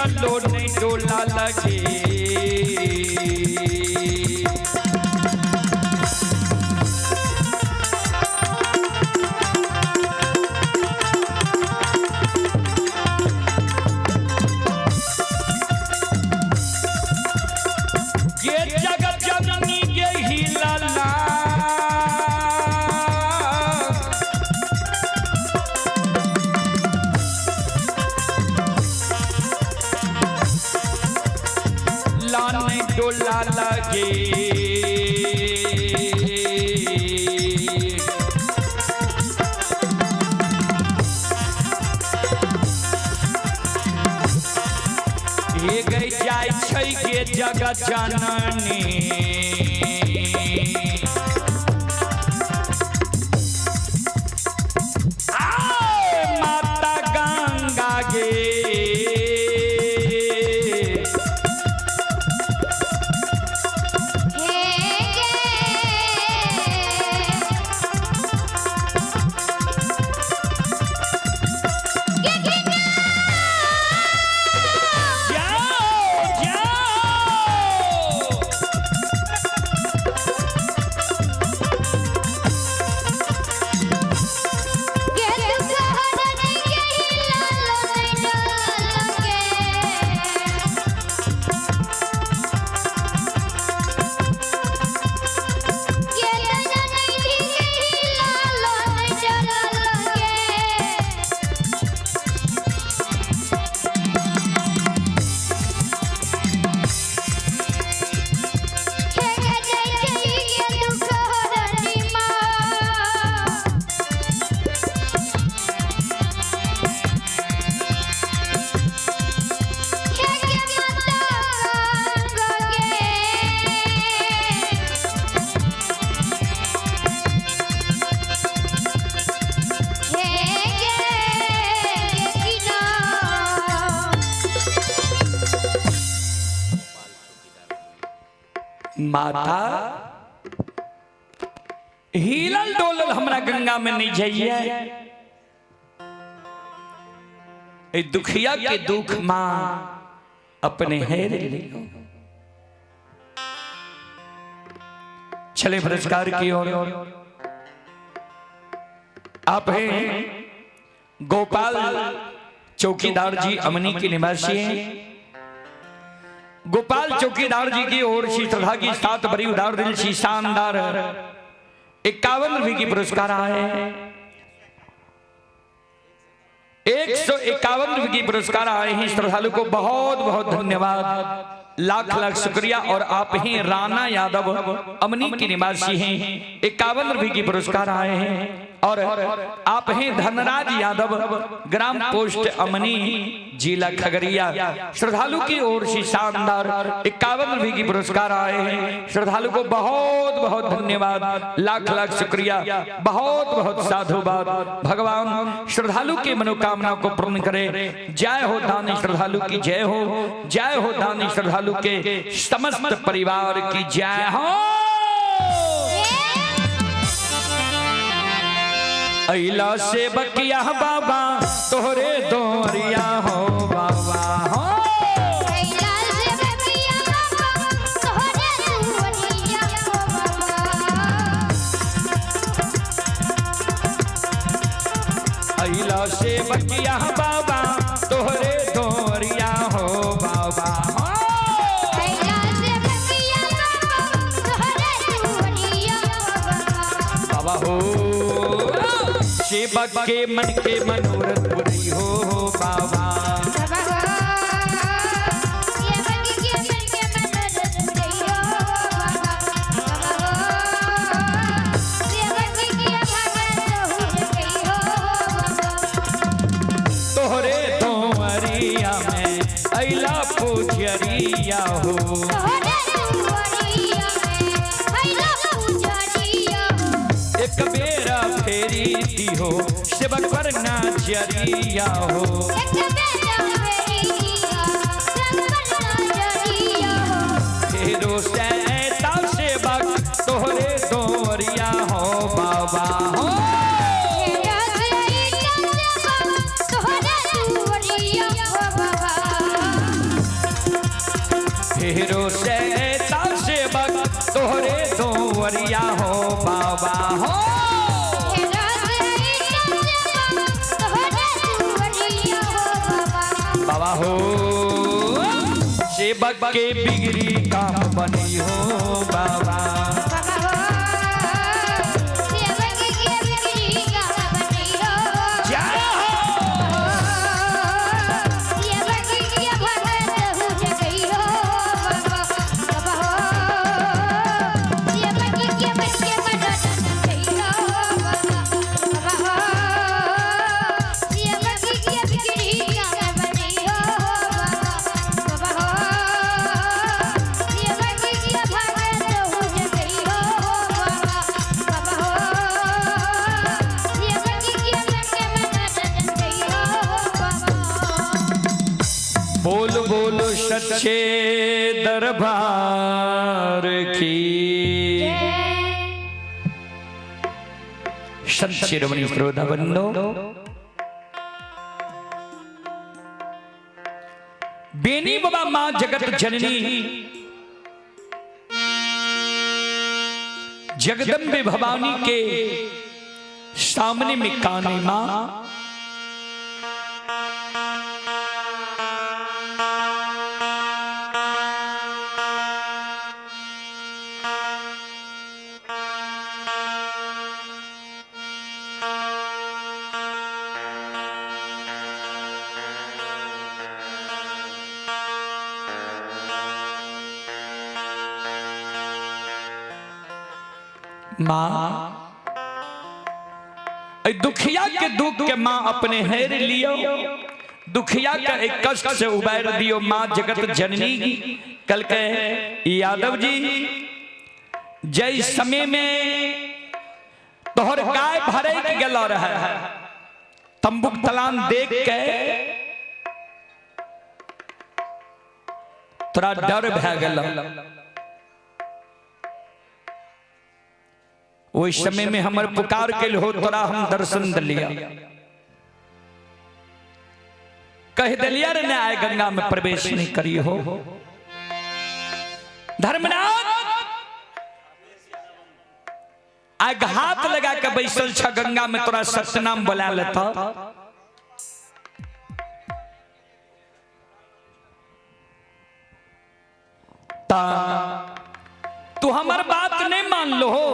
हिललो नहीं डोला लगे। ये जगत जननी के हिलला लाने डोला लगे। हे गई जाय छै के जगत जननी आए माता गंगा गे। जाओ जाओ माता हिलल डोलल हमरा गंगा में नहीं जाइए। ए दुखिया के दुख माँ अपने हेर लियो। चले पुरस्कार की ओर। आप हैं गोपाल चौकीदार जी अमनी के निवासी हैं। गोपाल चौकीदार जी की ओर से श्रद्धा की साथ बड़ी उदार दिल सी शानदार 51 रुपए की पुरस्कार आए। 151 रुपए की पुरस्कार आए हैं। श्रद्धालु को बहुत बहुत धन्यवाद, लाख लाख शुक्रिया। और आप ही राणा यादव अमनी के निवासी हैं, 51 रुपए की पुरस्कार आए हैं। और आप हैं धनराज यादव, ग्राम पोस्ट अमनी, जिला खगड़िया। श्रद्धालु की ओर से शानदार 51 रुपए की पुरस्कार आए हैं। श्रद्धालु को बहुत बहुत धन्यवाद, लाख लाख शुक्रिया, बहुत बहुत साधुवाद। भगवान श्रद्धालु की मनोकामना को पूर्ण करे। जय हो दानी श्रद्धालु की जय हो, जय हो दानी श्रद्धालु के समस्त परिवार की जय हो। अइला से बकिया बाबा तोहरे दोरिया हो बाबा हो। अइला से बकिया बाबा तोहरे दोरिया हो बाबा हो। बाबा हो सेवक के मन के मनोरथ पुरी हो बाबा। तोहरे दोरिया में अइला पुजरिया हो। एक बेरा फेरी दी हो सेवक पर नाचरिया हो। फेरो से सेवक तोहरे दोरिया हो बाबा हो। ढेरो से सेवक तोहरे दोवरिया हो बाबा हो। बाबा हो सेवक के बिगड़ी काम बनी हो बाबा। जय हो। बोल बोल सच्चे दरबार की। संत शिरोमणि श्रोता बंधो, बेनी बाबा मां जगत जननी जगदम्बे भवानी के सामने में काने मां माँ दुखिया के दुख के माँ अपने हेर लियो, दुखिया का एक कष्ट से उबार दियो माँ जगत जननी। कल के यादव जी जय समय में तोहर गाय भरे के गेलो रहे, तंबुक तलान देख के तोरा डर भै गेल। ओहि समय में हमर पुकार के हो तोरा हम दर्शन दिलिया, कह दिलिया रे ने आए गंगा में प्रवेश नहीं करी हो। धर्मनाथ आग हाथ लगा के बैसल छ गंगा में, तोरा सत्यनाम बोला लेता। ता तू हमर बात नहीं मान लो हो,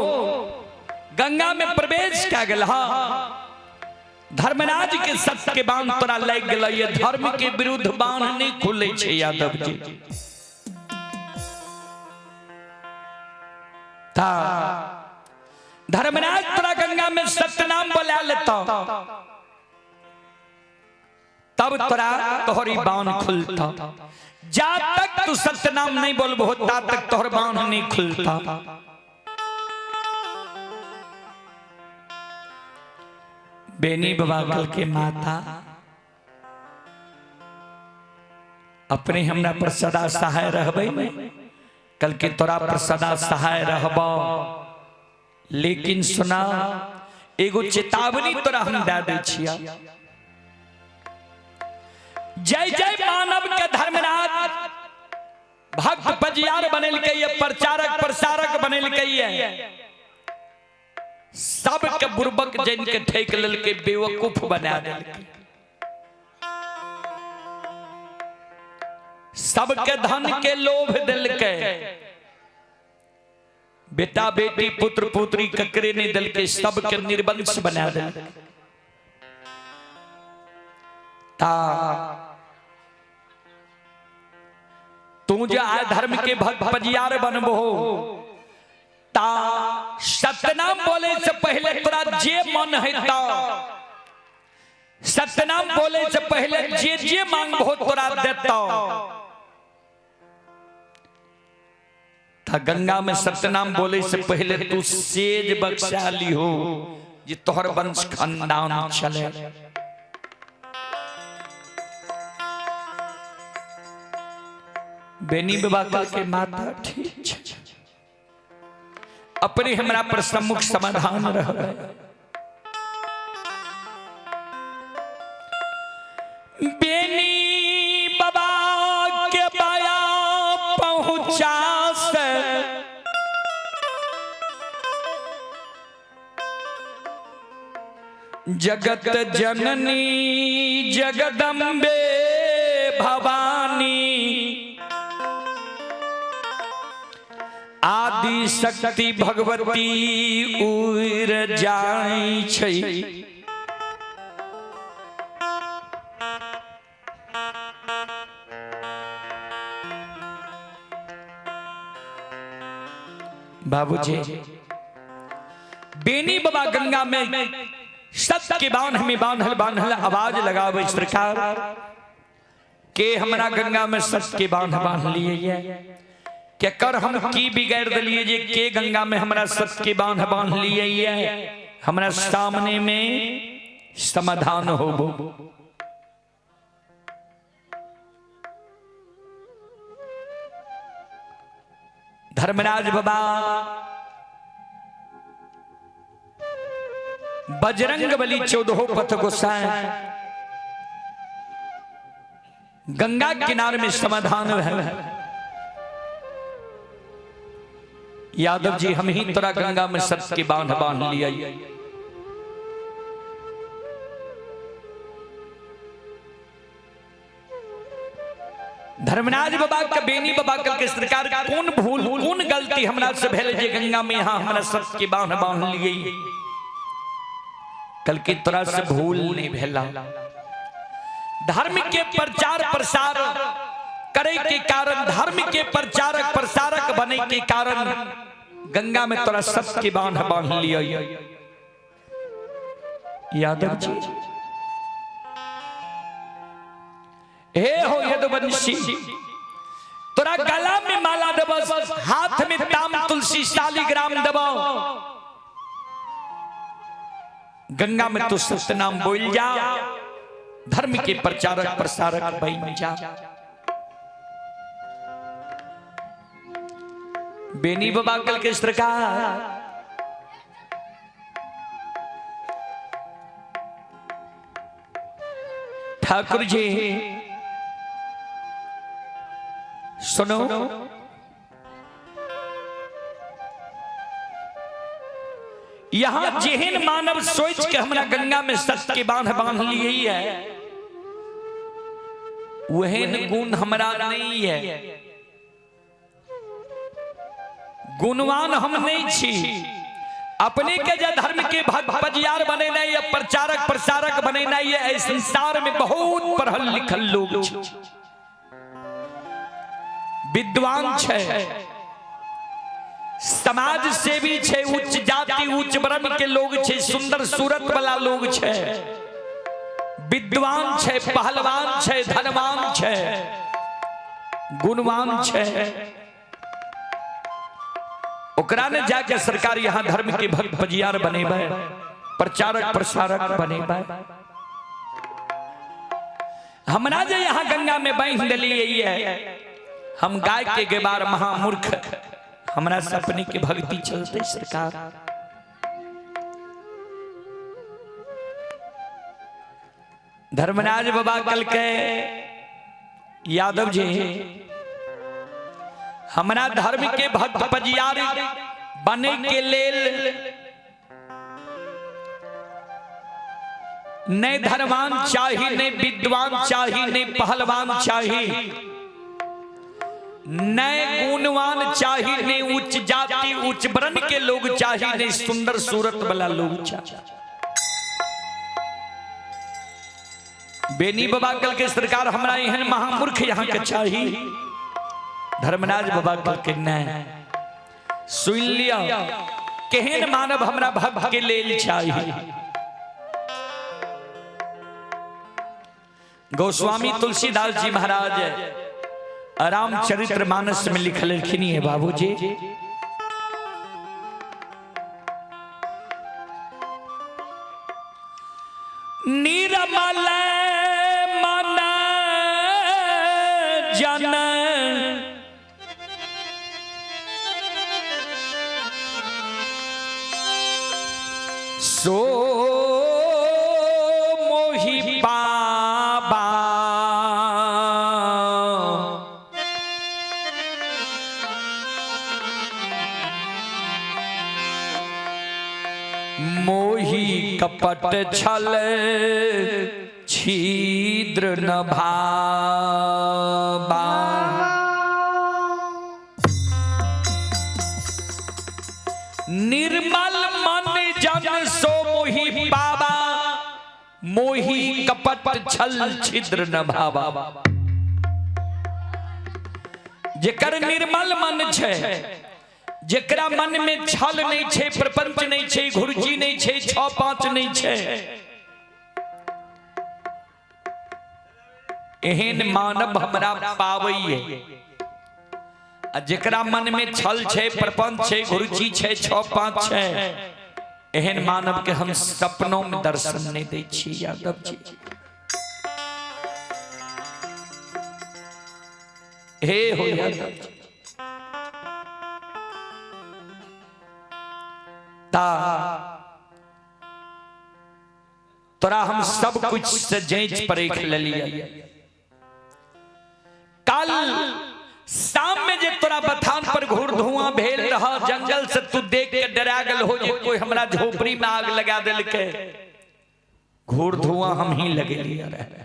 गंगा में प्रवेश क्या गेल। धर्मराज के सत्य के बांध तोरा लग गेल, ये धर्म के विरुद्ध बांध नहीं खुले छे यादव जी। ता धर्मराज तोरा गंगा में सत्यनाम बोला लेता, तब तोरा तोहरी बांध खुलता। जा तक तू सत्यनाम नहीं बोलबो ता तक तोहर बांध नहीं खुलता। बेनी बाबा कल के माता अपने हमरा पर सदा सहाय रहबे ने, कल के तोरा पर सदा सहाय रहबो, लेकिन सुना एगो चेतावनी तोरा हम दे दै छिया। जय जय मानव के धर्मराज भक्त पजियार बनेलकै ये, प्रचारक प्रसारक बनेलकै ये, सबके बुरबक जन के ठेक लेलकै, बेवकूफ बना देलकै, सबके धन के लोभ देलकै, बेटा बेटी पुत्र पुत्री ककरे नहीं देलकै, सबके निर्वंश बना देलकै। ता तू जो आय धर्म के भक्त पजियार बनबो ता सत्यनाम बोले से पहले तोरा जे मन है ता सत्यनाम बोले से पहले जे जे मांगबो तोरा देता। था गंगा में सत्यनाम बोले से पहले तू सेज बख्शा ली हो जे तोहर वंश खानदान चले। बेनी बाबा के माता ठीक छे, अपने हमरा पर सम्मुख समाधान रह। बेनी बाबा के बाया पहुंच जगत जननी जगदम्बे भवानी आदि शक्ति भगवती उड़ जाय छै। बाबूजी बेनी बाबा गंगा में सत के बांध में बांधल बांधल आवाज लगावे सरकार के हमरा गंगा में सत के बांध बांध लिए के कर हम की बिगाड़ दिलिए जे के गंगा में हमरा सत के बांध बांध लिए, हमरा सामने में समाधान होबो। धर्मराज बाबा बजरंग बली चौदहो पथ गोसाई गंगा किनारे में समाधान है। यादव जी हम ही तोरा गंगा में सत के बांध बांध लिया। धर्मराज बाबा के बेनी बाबा के सरकार कौन भूल कौन गलती हमरा से भेल जे गंगा में यहाँ हमरा सत के बांध बांध लिए। कल की तोरा से भूल नहीं भेला। धर्म के प्रचार प्रसार करे के कारण, धर्म के प्रचारक प्रसारक बने के कारण गंगा में तोरा सत के बांध बांध लिया। यादव जी हे हो यदुवंशी, तोरा गला में माला देबस, हाथ में ताम तुलसी शालिग्राम देबो, गंगा में तू सत्यनाम बोल जा, धर्म के प्रचारक प्रसारक बन जा। बेनी बाबा कल के सरकार ठाकुर जी सुनो, यहां जेहन मानव सोच के हमरा गंगा में सत के बांध बांध लिए है, वहन गुण हमरा नहीं है, गुणवान हम नहीं छी। अपने के जो धर्म के भजियार बने नहीं या प्रचारक प्रसारक बने नहीं है, संसार में बहुत पढ़ल लिखल लोग छे, विद्वान छे, समाज सेवी छे, उच्च जाति उच्च वर्ण के लोग छे, सुंदर सूरत वाला लोग छे, विद्वान छे, पहलवान छे, धनवान छे, गुणवान छे। ओकरा ने जाके सरकार यहाँ धर्म के भक्त भजियार बनेबै, प्रचारक प्रसारक बनेबै। हमरा जे यहाँ गंगा में बांध दिलिए है, हम गाय के गेबार महामूर्ख, हमरा सपने के भक्ति चलते सरकार। धर्मराज बाबा कल के यादव जी हमरा धर्म के भक्त पजियार बने के लेल नहीं धर्मान चाही, नहीं विद्वान चाही, नहीं पहलवान चाही, नहीं गुणवान चाही, नहीं उच्च जाति उच्च वर्ण के लोग चाही, नहीं सुंदर सूरत वाला लोग चाही। बेनी बाबा कल के सरकार हमरा एहन महामूर्ख यहाँ के चाही। धर्मराज बाबा कल के नहीं सुन लिया, केहन मानव हमरा भक्त के लेल चाही। गोस्वामी तुलसीदास जी महाराज रामचरित्र मानस में लिखलखिन है बाबूजी, निर्मल मन जन सो मोहि बाबा, मोहि कपट कपट छल छिद्र न भाबा। निर्मल मन जन सो मोहि पावा, मोहि कपट छल छिद्र न भावा। जेकर निर्मल मन छै, जेकरा मन में छल नहीं छै, प्रपंच नहीं छै, घुरची नहीं छै, छह पांच नहीं छै, एहन मानव हमरा पावैये। आ जेकरा मन में छल छै, प्रपंच छै, घुरची छै, छह पांच छै, एहन मानव के हम सपनों में दर्शन नहीं दै छी यादव जी। हे हो यादव जी, ता तोरा हम सब कुछ से जांच परख लेलियै। कल शाम में जे तोरा बथान पर घूर धुआं भेल रह, जंगल से तू देख के डरा गेल हो जे कोई हमरा झोपड़ी में आग लगा देलकै, घूर धुआं हम ही लगेलियै रहे।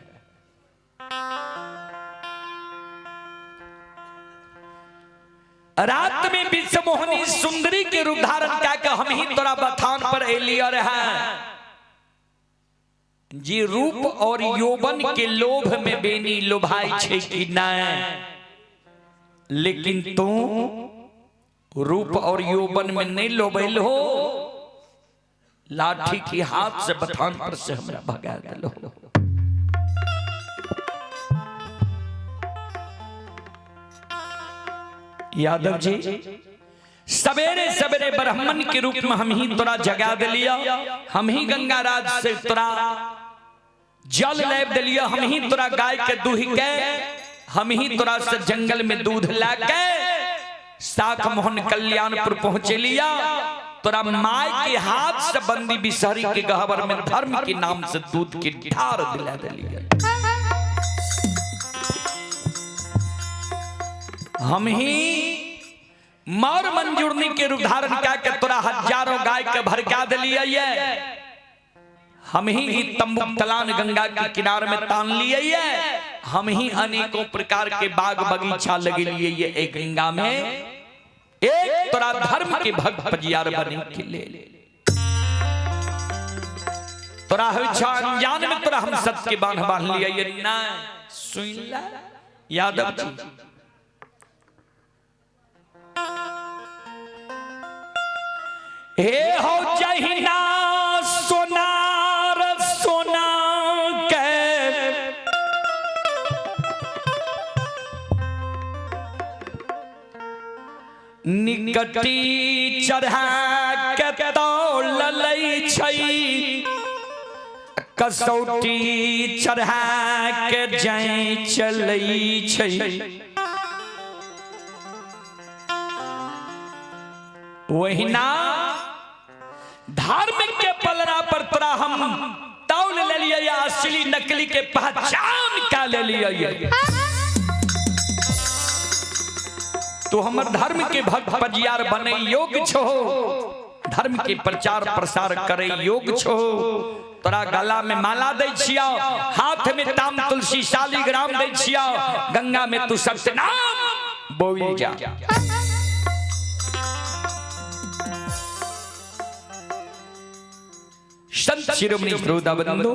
रात में विश्वमोहनी सुंदरी के रूप धारण कए के हम ही तोरा बथान पर एलियै रहे। जे रूप और यौवन के लोभ में बेनी लोभाई छै कि नहीं, लेकिन तू रूप और यौवन में नहीं लोभल हो, लाठी के हाथ से बथान पर से हमरा भगा देलो। यादव जी, सवेरे सवेरे ब्राह्मण के रूप में हम ही तोरा जगा दिलिया, हम ही गंगा राज से तोरा जल लाब दिलिया, हम ही तोरा गाय के दूह के, हम ही तोरा से जंगल में दूध ला के साख मोहन कल्याणपुर पहुंचे लिया, तोरा माय के हाथ से बंदी बिसहरी के गहबर में धर्म के नाम से दूध के ढार दिला दिलिया। हम ही मौर मंजूरनी के रूप धारण कए के तोरा हजारों गाय के भड़का दिलियै, हम ही ई तंबू तलान गंगा के किनार में तान लिए, हम ही अनेकों प्रकार के बाग बगीचा लगे लिए एक गंगा में, एक तोरा धर्म के भक्त पजियार बने के ले। तोरा होइ छ अनजान में तोरा हम सत्य के बांध बांध लिए ना। सुन ला यादव जी, हे हो जहिना सोनार सोना के निकटी चढ़ा के तौल छै, कसौटी चढ़ा के जाय चलै छै, वहिना धर्म के पलड़ा पर तोरा हम तौल लेलियै, असली नकली के पहचान का लेलियै। तो हमर धर्म के भक्त पजियार बने योग्य छो, धर्म के प्रचार प्रसार करे योग्य छो। तोरा गला में माला दै छियो, हाथ में ताम तुलसी शालिग्राम दै छियो, गंगा में तू सत्य नाम बोल जा। संत शिरोमणि श्रोता बंधु,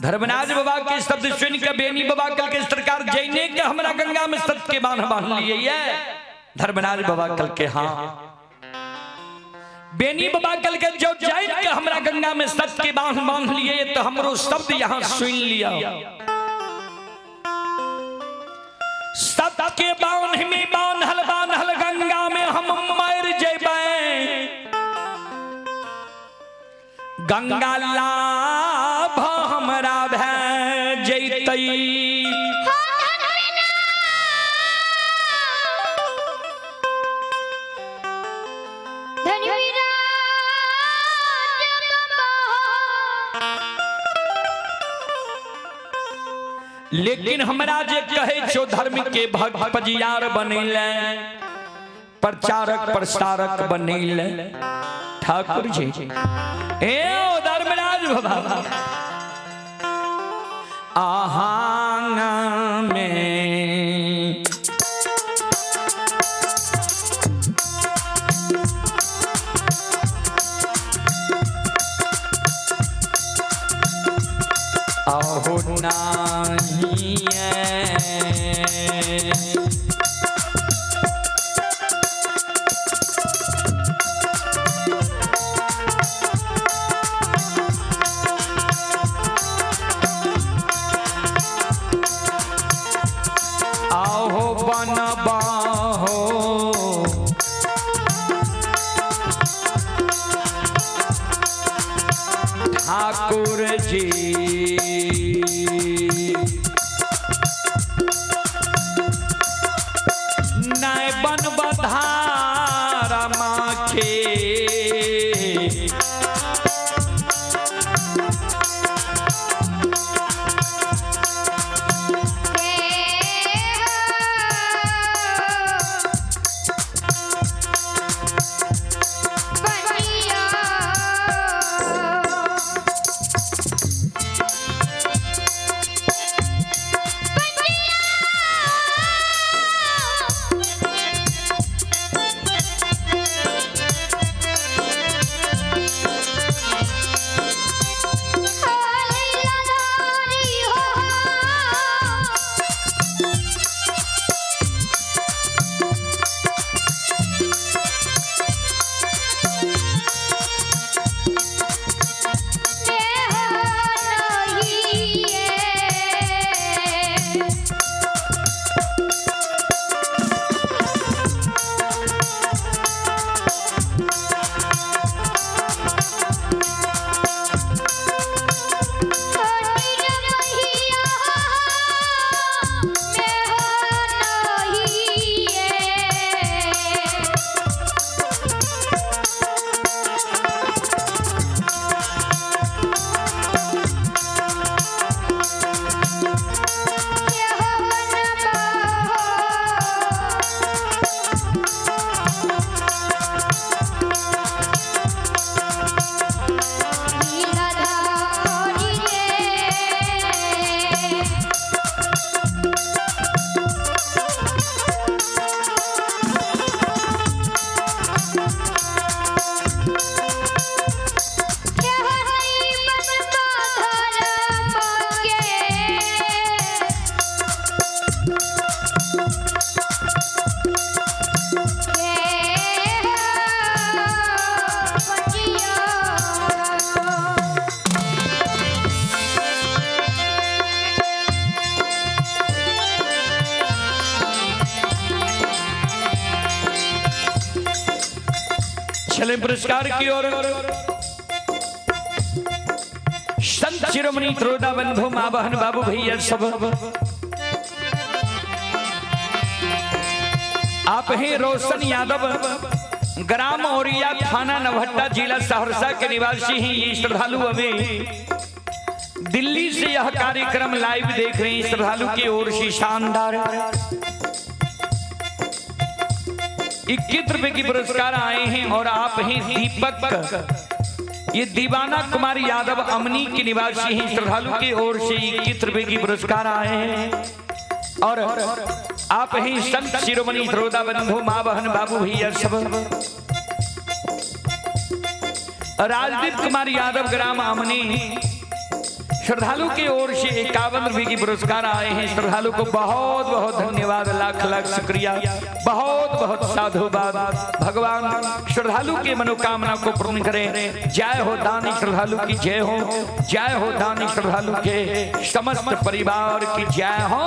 धर्मराज बाबा के शब्द सुन के बेनी बाबा कल के सरकार जैने के हमरा गंगा में सत्य के बांध बांध लिए ये। धर्मराज बाबा कल के हाँ बेनी बाबा कल के जो जैन के हमरा गंगा में सत्य के बांध बांध लिए, तो हमरो शब्द यहाँ सुन लिया। सत्य के बांध में बांधल बांधल गंगा में हम मर जेबै, गंगा लाभ हमरा भए जैतै। लेकिन हमरा जे कहे छो धर्म के भक्त पजियार बनेले, प्रचारक प्रसारक बनेल ठाकुर जी। ए ओ धर्मराज बाबा आहांग में आहो नाही आहो बनबाहो ठाकुर जी। नय बन बधारा माखे चले पुरस्कार की ओर। संत शिरोमणि त्रोदा बंधु माँ बहन बाबू भैया सब आप हैं रोशन यादव, ग्राम औरिया, थाना नवहट्टा, जिला सहरसा के निवासी हैं। ये श्रद्धालु अभी दिल्ली से यह कार्यक्रम लाइव देख रहे हैं। श्रद्धालु की ओर से शानदार 21 रुपए की पुरस्कार आए हैं। और आप हैं दीपक, ये दीवाना कुमार यादव अमनी के निवासी हैं। श्रद्धालु की ओर से 21 रुपए की पुरस्कार आए हैं। और आप हैं संत शिरोमणि त्रोदा बंधु माँ बहन बाबू भैया सब राजदीप कुमार यादव ग्राम अमनी श्रद्धालु की ओर से 51 रुपए की पुरस्कार आए हैं। श्रद्धालु को बहुत बहुत धन्यवाद, लाख लाख शुक्रिया, बहुत बहुत साधुवाद। भगवान श्रद्धालु के मनोकामना को पूर्ण करें। जय हो दानी श्रद्धालु की जय हो, जय हो दानी श्रद्धालु के समस्त परिवार की जय हो।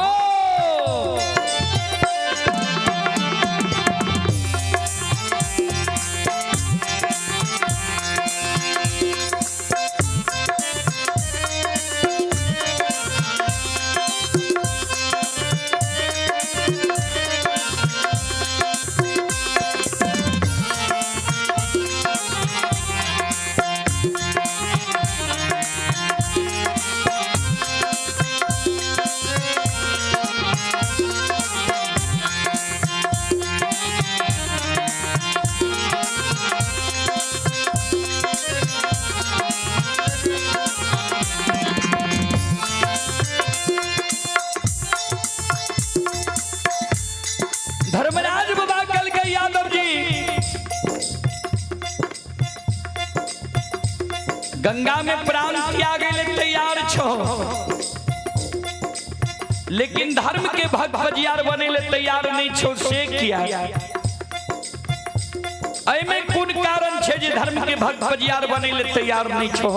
गंगा में प्राण त्याग ले तैयार छो, लेकिन धर्म के भक्त बजियार बने ले तैयार नहीं छो, से किया? एमे कोन कारण छे जे धर्म के भक्त बजियार बने ले तैयार नहीं छो?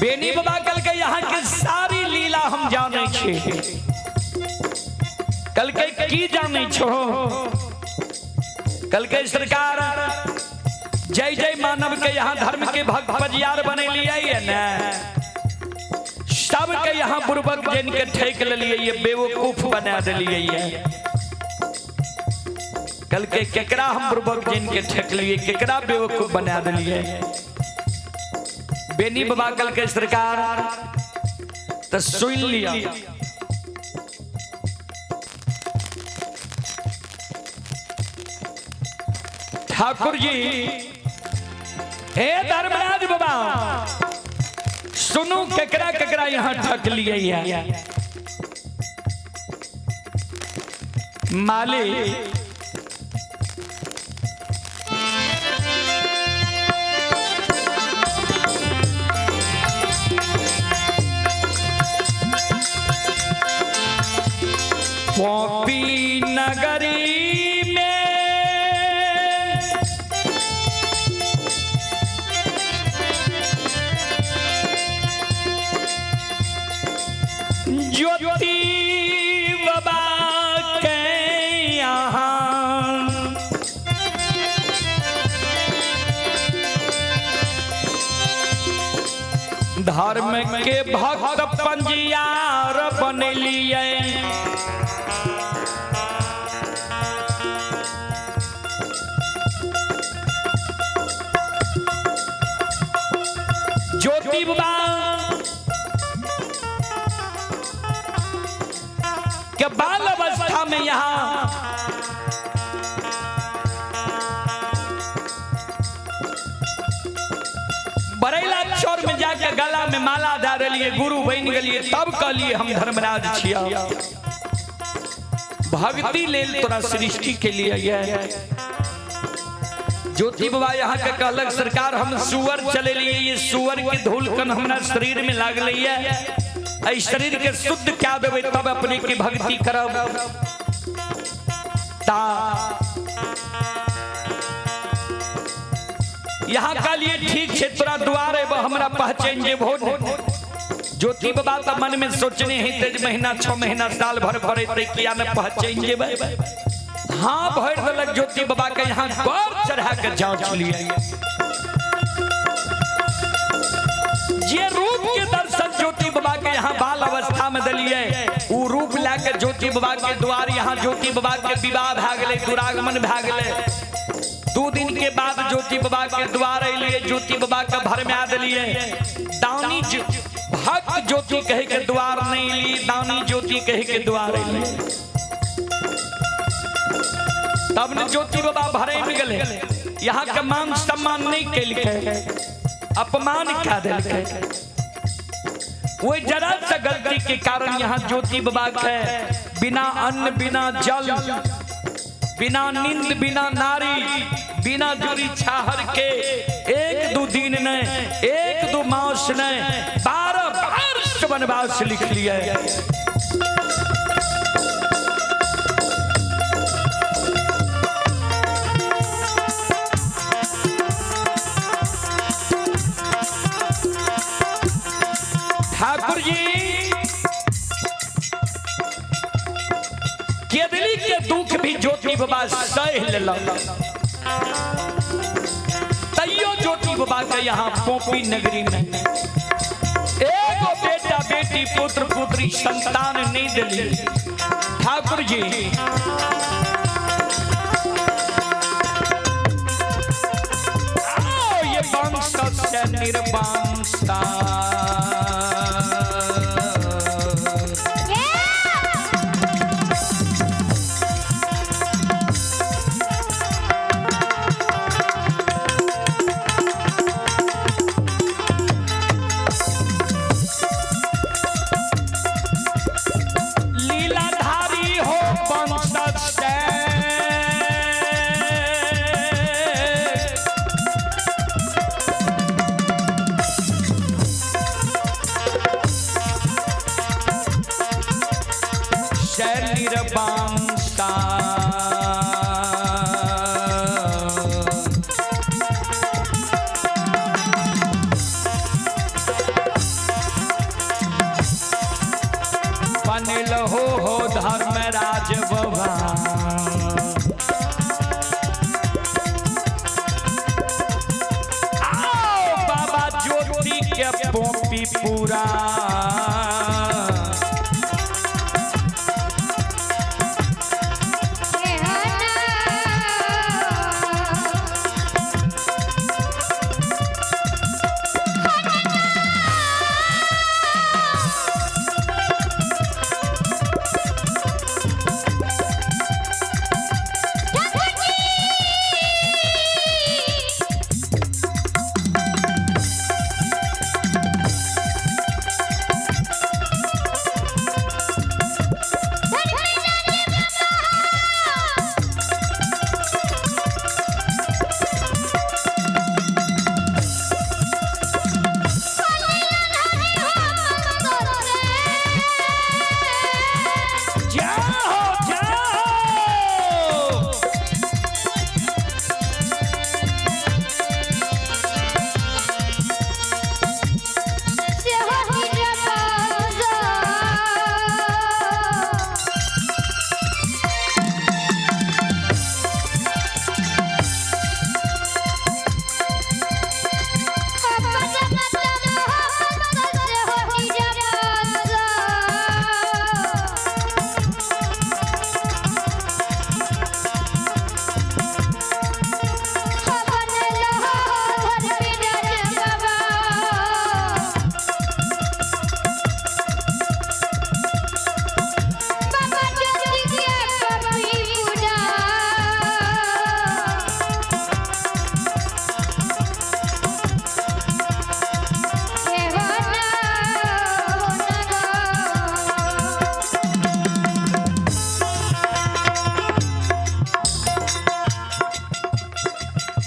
बेनी बाबा कल के यहाँ के सारी लीला हम जाने छे। कल के की जाने छो? कल के सरकार जय जय मानव के यहाँ धर्म के भक्त बजियार बने लिए है ना, सबके यहाँ बुर्बक जन के ठेक लिए, ये बेवकूफ बना दिलिए है। कल के केकरा हम बुर्बक जन के ठेक लिए, केकरा बेवकूफ बना दिलिए? बेनी बाबा कल के सरकार तो सुन लिया। ठाकुर जी, हे धर्मराज बाबा, सुनू केकरा केकरा यहाँ ठक लिए है। माली पॉपी नगरी में ज्योति बाबा के यहाँ धर्म के भक्त पंजियार बनलिए। ज्योति बाबा के बाल अवस्था में यहां बरेला चौर में जाके गला में माला डाल लिए, गुरु बन गलिए, तब कहलिए हम धर्मराज छिया। भक्ति लेल तोरा सृष्टि के लिए ये। ज्योति बाबा यहाँ के कहलक सरकार हम सुअर चले लिए, ये सुअर के धूल कन हमरा शरीर में लागल है, एहि शरीर के शुद्ध क्या देबै तब अपने के भक्ति करब। ता यहाँ कहलिए ठीक छे तोरा द्वार एबो हमरा पहचान जेबो। ज्योति बाबा त मन में सोचने है तेज महीना 6 महीना साल भर भरे किया न पहचान जेबै। हाँ भर देलक ज्योति बाबा के यहाँ गौर चढ़ा के जांच लिए। जे रूप के दर्शन ज्योति बाबा के यहाँ बाल अवस्था में दिलिए, उ रूप लाके ज्योति बाबा के द्वार यहाँ ज्योति बाबा के विवाह भए गेलै, दुरागमन भए गेलै। 2 दिन के बाद ज्योति बाबा के द्वार अलिए, ज्योति बाबा के भर में आ दिलिए। दानी भक्त ज्योति कहे के द्वार नहीं ली, दानी ज्योति कहे के द्वार अलिए। तब ने ज्योति बाबा भरे में गले, यहाँ के मान सम्मान नहीं केलकै, अपमान क्या दिलकै। वही जरा सा गलती के कारण यहाँ ज्योति बाबा के बिना अन्न बिना जल बिना नींद बिना नारी बिना जुरी छाहर के 1-2 दिन ने 1-2 मास ने 12 वर्ष वनवास लिख लिया। ठाकुर जी केदली के दुख भी ज्योति बाबा सह लेलक, तैयो ज्योति बाबा के यहाँ पोपी नगरी में एगो बेटा बेटी पुत्र पुत्री संतान नहीं दिली। ठाकुर जी आओ ये वंश से निर्वंशा लीलाधारी हो से निर्वंशा। बनल हो धर्मराज बाबा। आओ बाबा ज्योति के पोपी पूरा। जय हो जय हो।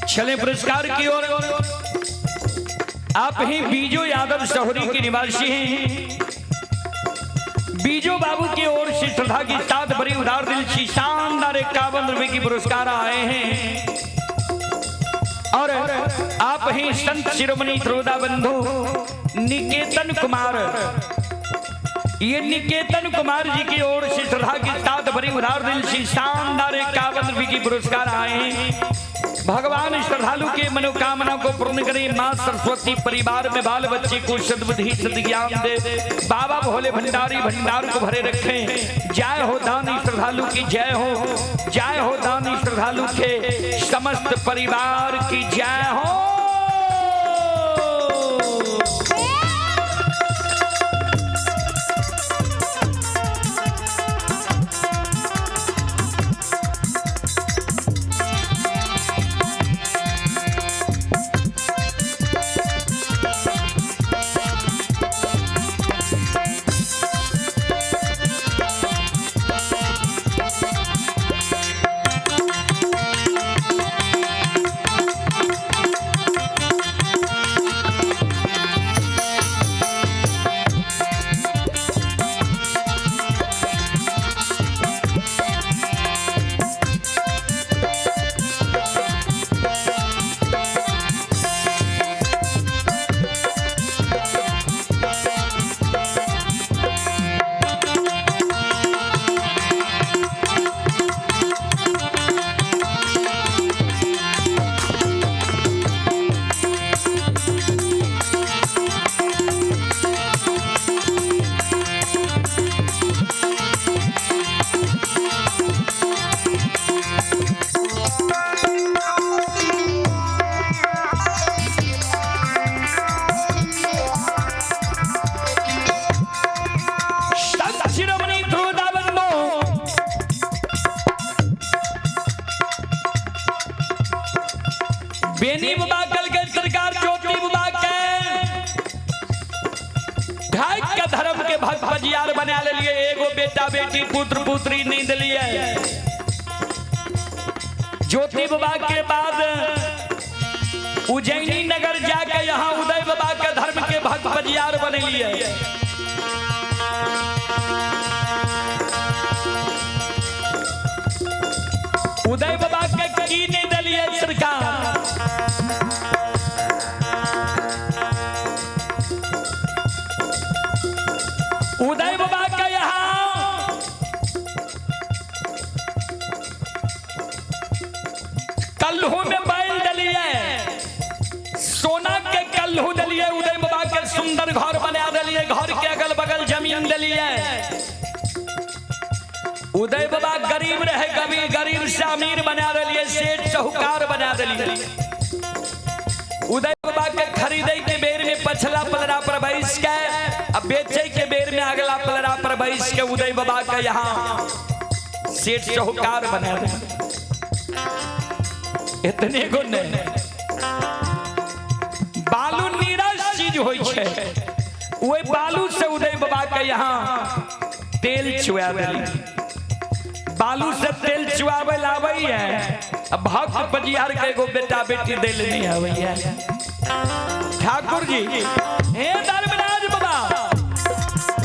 चले पुरस्कार की ओर। आप ही बीजो यादव शहरी के निवासी हैं। बीजो बाबू की ओर से श्रद्धा की साथ बड़ी उदार दिल की शानदार 51 रुपए की पुरस्कार आए हैं। और आप ही संत शिरोमणि त्रोदा बंधु निकेतन कुमार, ये निकेतन कुमार जी की ओर से श्रद्धा के साथ बड़ी उदार दिल से शानदार 51 रुपए की पुरस्कार आए हैं। भगवान श्रद्धालु के मनोकामना को पूर्ण करें। माँ सरस्वती परिवार में बाल बच्चे को सद्बुद्धि सद्ज्ञान दे। बाबा भोले भंडारी भंडार को भरे रखें। जय हो दानी श्रद्धालु की जय हो। जय हो दानी श्रद्धालु के समस्त परिवार की जय हो। बेनी बाबा कल के सरकार ज्योति बाबा के ढाई के धर्म के भक्त बजियार बना ले लिए, एगो बेटा बेटी पुत्र पुत्री नहीं दिलिए। ज्योति बाबा के बाद उज्जैनी नगर जाके यहाँ उदय बाबा के धर्म के भक्त बजियार बने लिए। कल्हू में बैल दलिए, सोना के कल्हू दलिए, उदय बाबा के सुंदर घर बना दलिए, घर के अगल बगल जमीन दलिए। उदय बाबा गरीब रहे, कभी गरीब से अमीर बना दिलिए, सेठ साहूकार बना दिलिए। उदय बाबा के खरीदे के बेर में पछला पलरा पर बैस के, अब बेचे के बेर में अगला पलरा पर बैस के उदय बाबा के यहाँ सेठ साहूकार बना दिलिए। इतने गो नहीं, बालू नीरस चीज होई छै, वही बालू से उदय बाबा के यहाँ तेल चुआ दिली। बालू से तेल चुआवे लावे है, अब भक्त बजियार के एगो बेटा बेटी दिल नहीं आवे है। ठाकुर जी हे धर्मराज बाबा,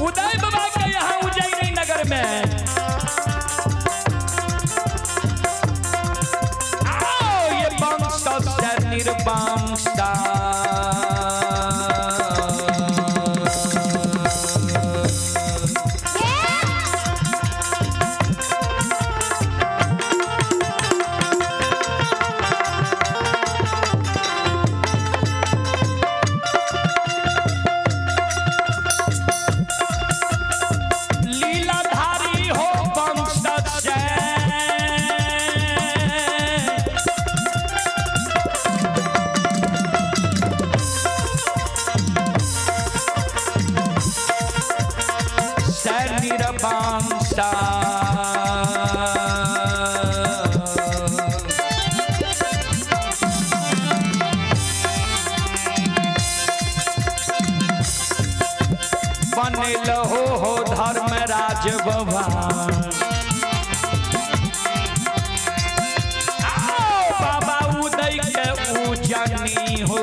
उदय बाबा के यहाँ उज्जैनी नगर में आओ, ये वंश से निर्वंश लीलाधारी हो वंश से, निर्वंश। बनल हो धर्मराज बाबा, आओ बाबा उदय के उजनी हो।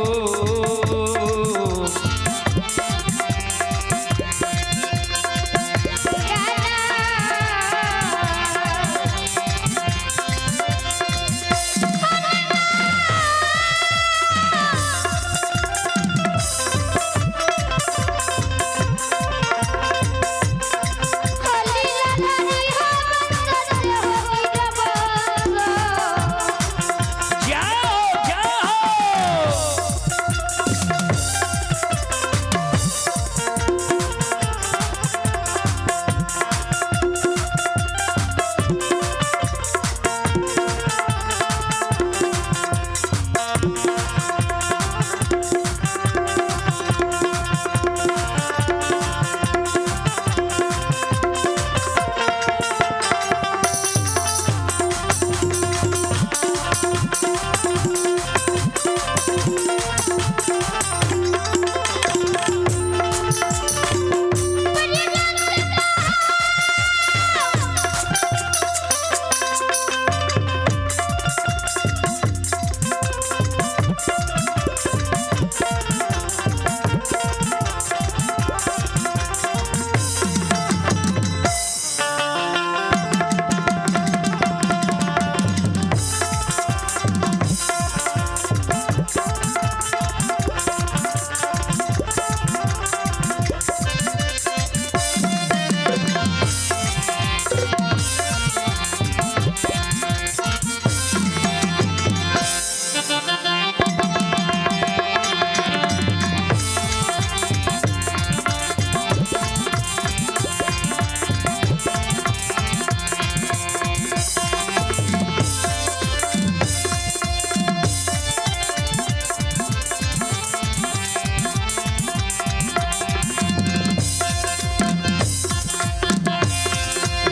जाओ जाओ।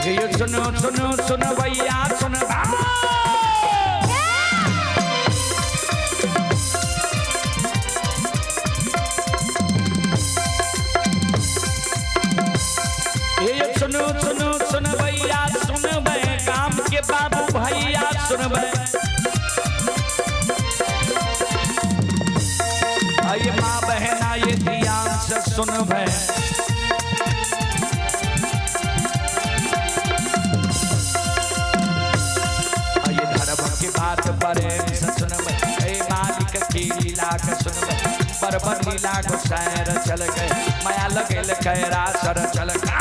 ये सुनो सुनो सुनो भैया सुनो। ये सुनो सुनो सुनो भैया सुनबे, गाम के बाबू भैया सुनबे। आइए माँ बहना ये ध्यान से सुनबे। आइए धर्म की बात प्रेम से सुनबे, हे मालिक की लीला के सुनबे। बरबर लीला गोसाई चल गए, माया लगेल कैरा सर चल गए।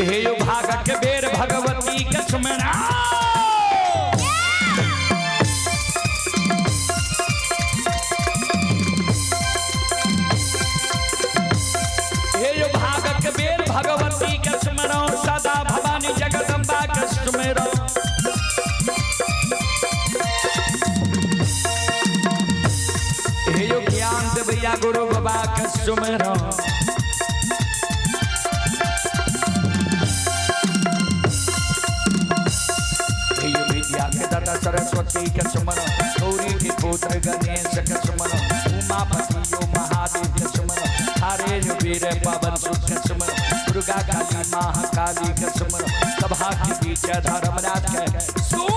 हे यो भागक बेर भगवती के सुमरा। हे यो भागक बेर भगवती के सुमरो, सदा भवानी जगदम्बा के सुमरो। हे यो ज्ञान देवैया गुरु बाबा के सुमरो। हे यो विद्या के दाता सरस्वती के सुमरो, गौरी के पुत्र गणेश के सुमरो, उमापति यो महादेव के सुमरो, हरे जो वीर पवन सुत के सुमरो, दुर्गा काली महाकाली के सुमरो, सभा के बीच धर्मराज के सुमरो।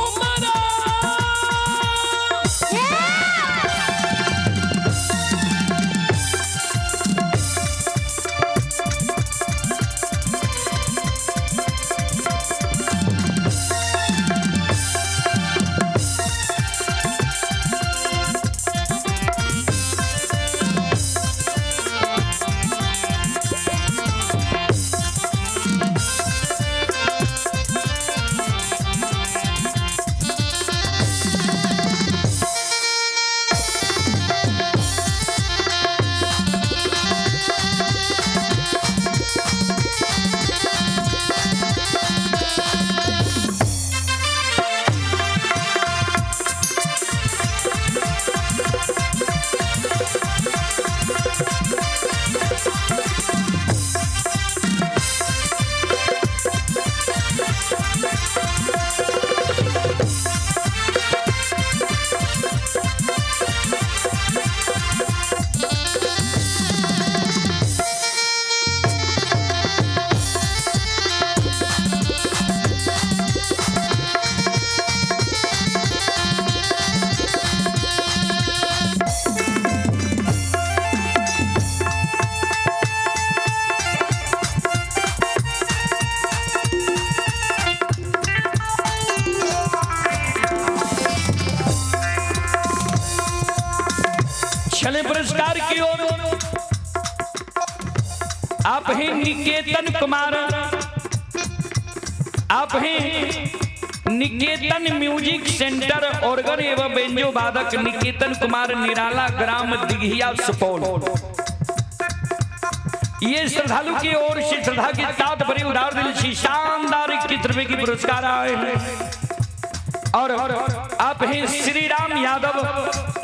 चले पुरस्कार की ओर। आप हैं निकेतन कुमार, आप हैं निकेतन म्यूजिक सेंटर ऑर्गन एवं बेंजो वादक निकेतन कुमार निराला, ग्राम दिघिया, सुपौल। ये श्रद्धालु की ओर से श्रद्धा के साथ भरी उदार दिल से शानदार 21 रुपए की पुरस्कार आए हैं। और आप हैं श्री राम यादव,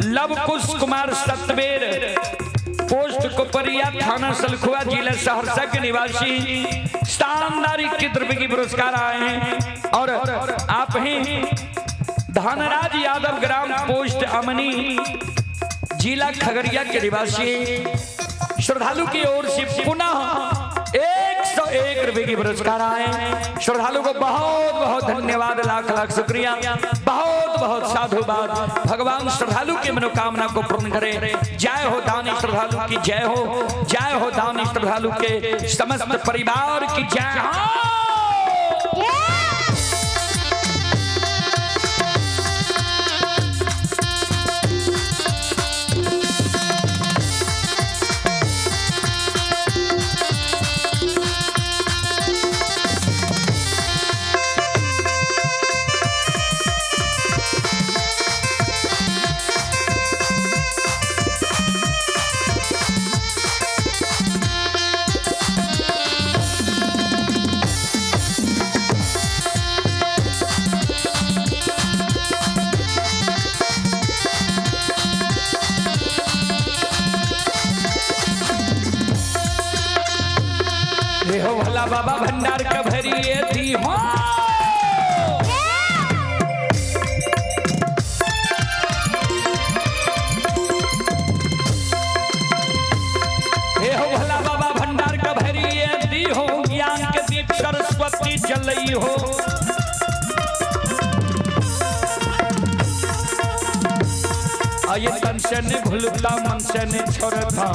लवकुश कुमार सतबेर, पोस्ट कोपरिया, थाना सलखुआ, जिला सहरसा के निवासी, शानदार 21 रुपए की पुरस्कार आए हैं। और आप हैं धनराज यादव, ग्राम पोस्ट अमनी, जिला खगड़िया के निवासी, श्रद्धालु की ओर से पुनः 101 रुपए की पुरस्कार आए। श्रद्धालु को बहुत बहुत धन्यवाद, लाख लाख शुक्रिया, बहुत बहुत साधुवाद। भगवान श्रद्धालु की मनोकामना को पूर्ण करे। जय हो दानी श्रद्धालु की जय हो, जय हो दानी श्रद्धालु के समस्त परिवार की जय हो। हो भला बाबा भंडार का भरिए थी हो। हे हो भला बाबा भंडार का भरिए थी हो, ज्ञान के दीप सरस्वती जलई हो। आये तन से ने भूलता मन से ने छोड़ता,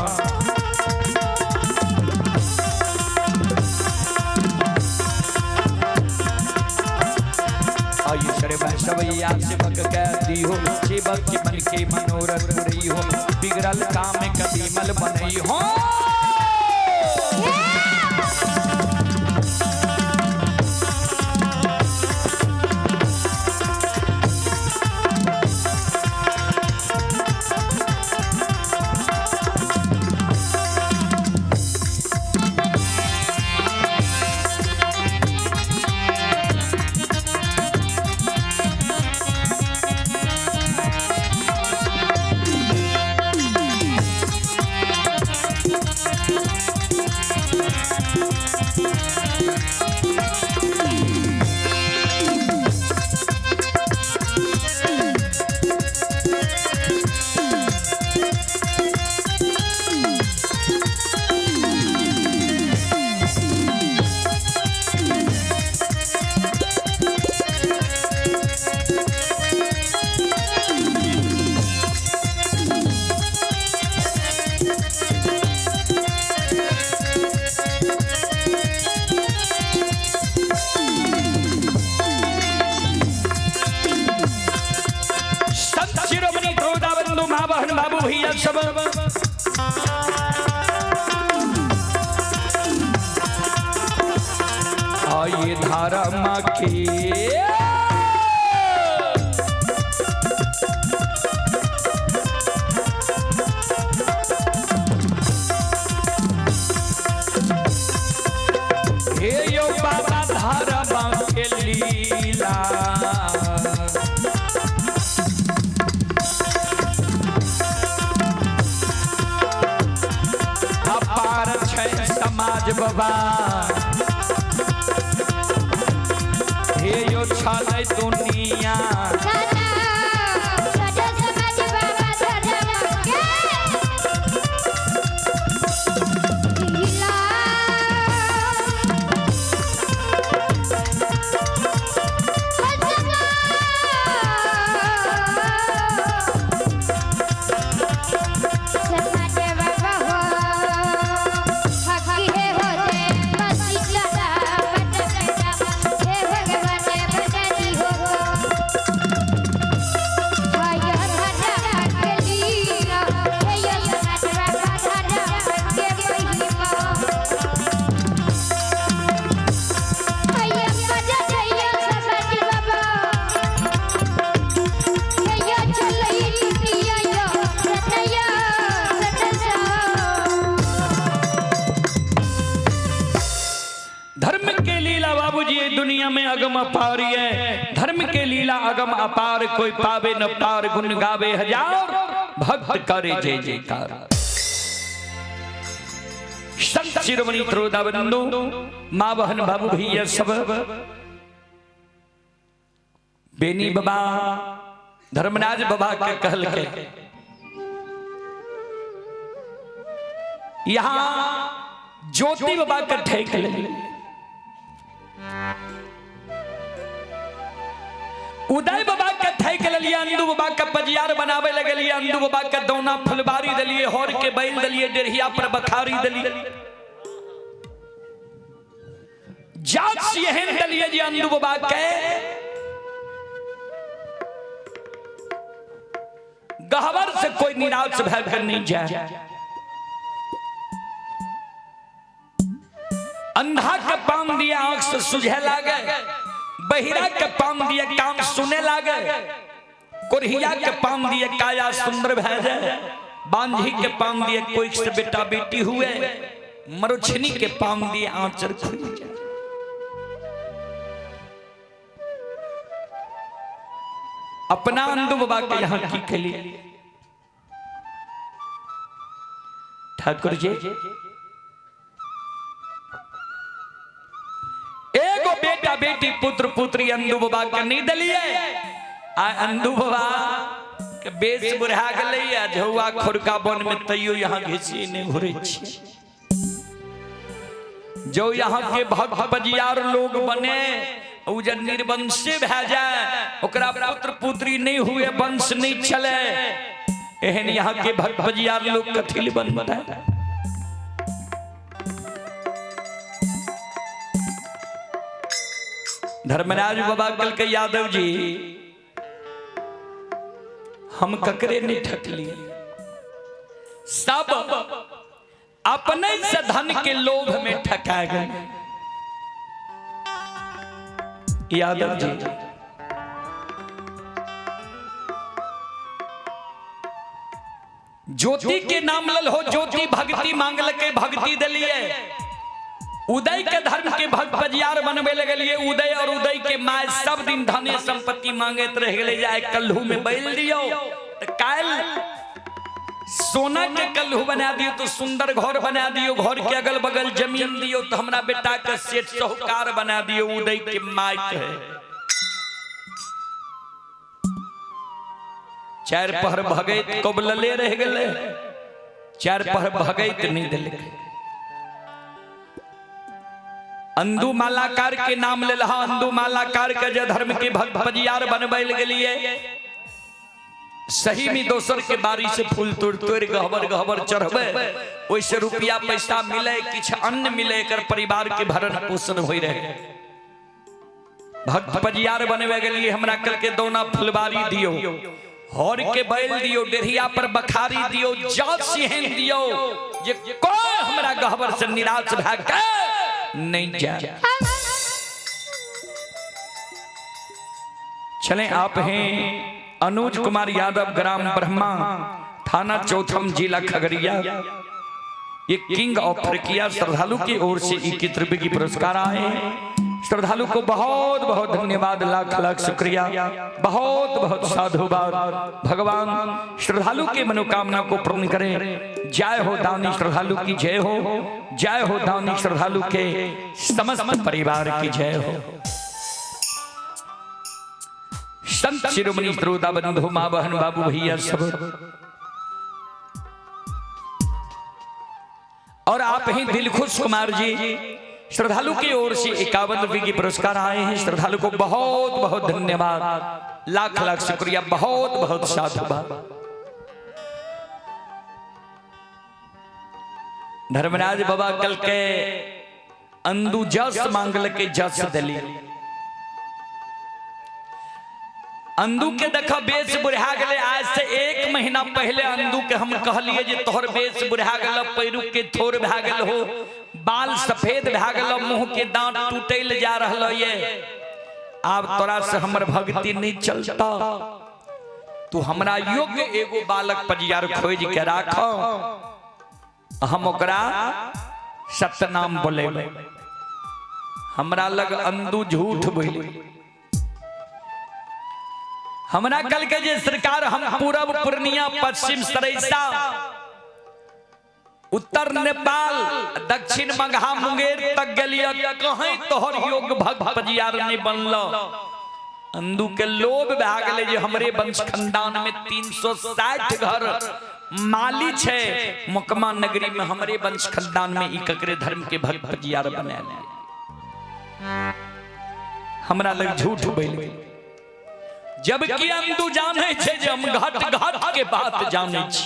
सवैया सेवक कहती हो, सेवक के मन के मनोरथ रही हो, बिगड़ल काम कभी मल बनई हो। सब। आइए धारा माँ के हे यो बाबा धारा माँ के लीला। अपार छै समाज बाबा, हे यो छलै दुनिया। धर्म के लीला बाबूजी ये दुनिया में अगम अपार है। धर्म के लीला अगम अपार, कोई पावे न पार, गुण गावे हजार, भक्त करे जय जयकार। संत शिरोमणि त्रोदा बंधु माँ बहन बाबू भैया सब, बेनी बाबा धर्मराज बाबा के कहल के यहाँ ज्योति बाबा के ठेक ले। उदय बाबा के ठेक लिये, अंदू बाबा के पजियार बनावे लगलिए, अंदू बाबा के दौना फुलबारी दिलिए, हर के बैल दिलिए, डेढ़िया पर बखारी दिलिए, जात सिहन दिलिए जे अंदू बाबा के गहवर से कोई निराश भय नहीं जाए। अंधा के पाम दिया आंख से सुझे लागे, बहिरा के पाम दिए काम सुने लागे, कोरहिया के पाम दिए काया सुंदर भय जाए, बांझी के पाम दिए कोई से बेटा बेटी हुए, मरुछनी के पाम दिए आंचर खुल जाए। अपना अंदू बाबा के यहाँ की के लिए ठाकुर जी एगो बेटा बेटी पुत्र पुत्री अंदू बाबा के नहीं दलिए। आ अंदू बाबा के बेस बुढ़ा गेलै आ झौआ खुरका वन में तैयो यहाँ घिसी नहीं घुरै छी। जो यहाँ के भक्त बजियार लोग बने उ जब निर्वंशे भए जाए, ओकरा पुत्र पुत्री नहीं हुए, वंश नहीं चले, एहन यहाँ के भक्त बजियार लोग कथिल बनता है। धर्मराज बाबा कल के यादव जी हम ककरे नहीं ठकली, सब अपने से धन के लोभ में ठका गए। यादव जी ज्योति के नाम लल हो, ज्योति भक्ति मांगल के भक्ति दिलिए, उदय के धर्म के भक्त बजियार बनबे लगलिए। उदय और उदय के my सब दिन धने संपत्ति मांगैत रह गेलै, जाय कल्हू में बैल दियो त काल्हि सोना के कल्हू बना दियो, तो सुंदर घर बना दियो, घर के अगल बगल जमीन दियो, तो हमरा बेटा के सेठ साहूकार बना दियो। उदय के my के चार पहर भगैत कबलले रह गेलै, चार पहर भगैत नहीं देलकै। अंदू मालाकार के नाम ले लहा, अंदू मालाकार के जे धर्म के भक्त बजियार बनबै गेलिए, सही में दोसर के बारी से फूल तोड़ तोड़ गहबर गहबर चढ़बे, ओइसे रुपया पैसा मिले, किछु अन्न मिले, एकर परिवार के भरण पोषण होई रहे। भक्त बजियार बनबे गेलिए, हमरा कल के दौना फुलबारी दियो, हर के बैल दियो, डेढ़िया पर बखारी दियो, जात सिहन दियो, जे कोई हमरा गहबर से निराश भए के नहीं जाए। चलें, आप हैं अनुज कुमार यादव, ग्राम ब्रह्मा, थाना चौथम, जिला खगड़िया। ये किंग ऑफ फरकिया श्रद्धालु की ओर से 21 रुपए की पुरस्कार आए हैं। श्रद्धालु को बहुत बहुत धन्यवाद, लाख लाख शुक्रिया, बहुत बहुत साधुवाद। भगवान श्रद्धालु की मनोकामना को पूर्ण करें। जय हो दानी श्रद्धालु की जय हो, जय हो दानी श्रद्धालु के समस्त परिवार की जय हो। संत शिरोमणि श्रोता बंधु, माँ बहन बाबू भैया सब, और आप ही दिलखुश कुमार जी श्रद्धालु की ओर से 51 रुपए की पुरस्कार आए हैं। श्रद्धालु को बहुत बहुत धन्यवाद, लाख लाख शुक्रिया, बहुत बहुत साधुवाद। धर्मराज बाबा कल के अंदू जस मांगल के जस दिली। अंदू के देखा बेस बुढ़ा गए। आज से 1 महीना पहले अंदू के हम कहलिए जे तोहर बेस बुढ़ा गल, पैरू के थोर भा गल हो, बाल सफेद भा गल, मुंह के दांत टूटल जा रहा ये, आब तोरा से हमर भक्ति नहीं चलता, तू हमरा योग्य एगो बालक परियार खोज के राख, हम ओकरा सतनाम बोले। हमरा लग अंदू झूठ बोले। हमरा कल के जे सरकार हम पूरब पूर्णिया, पश्चिम सरैसा, उत्तर नेपाल, दक्षिण मगहा मुंगेर तक गेलिय, कहीं तोहर योग्य भक्त परियार नहीं बनल। अंदू के लोभ भए गेलै जे हमरे वंश खानदान में 360 घर माली छै, मोकमा नगरी में हमरे वंश खानदान में ई ककरे धर्म के भक्त परियार बनायल। हमरा लग झूठ बोल गेल, जबकि अंदू जाने छे जे हम घट घट के बात जाने छी।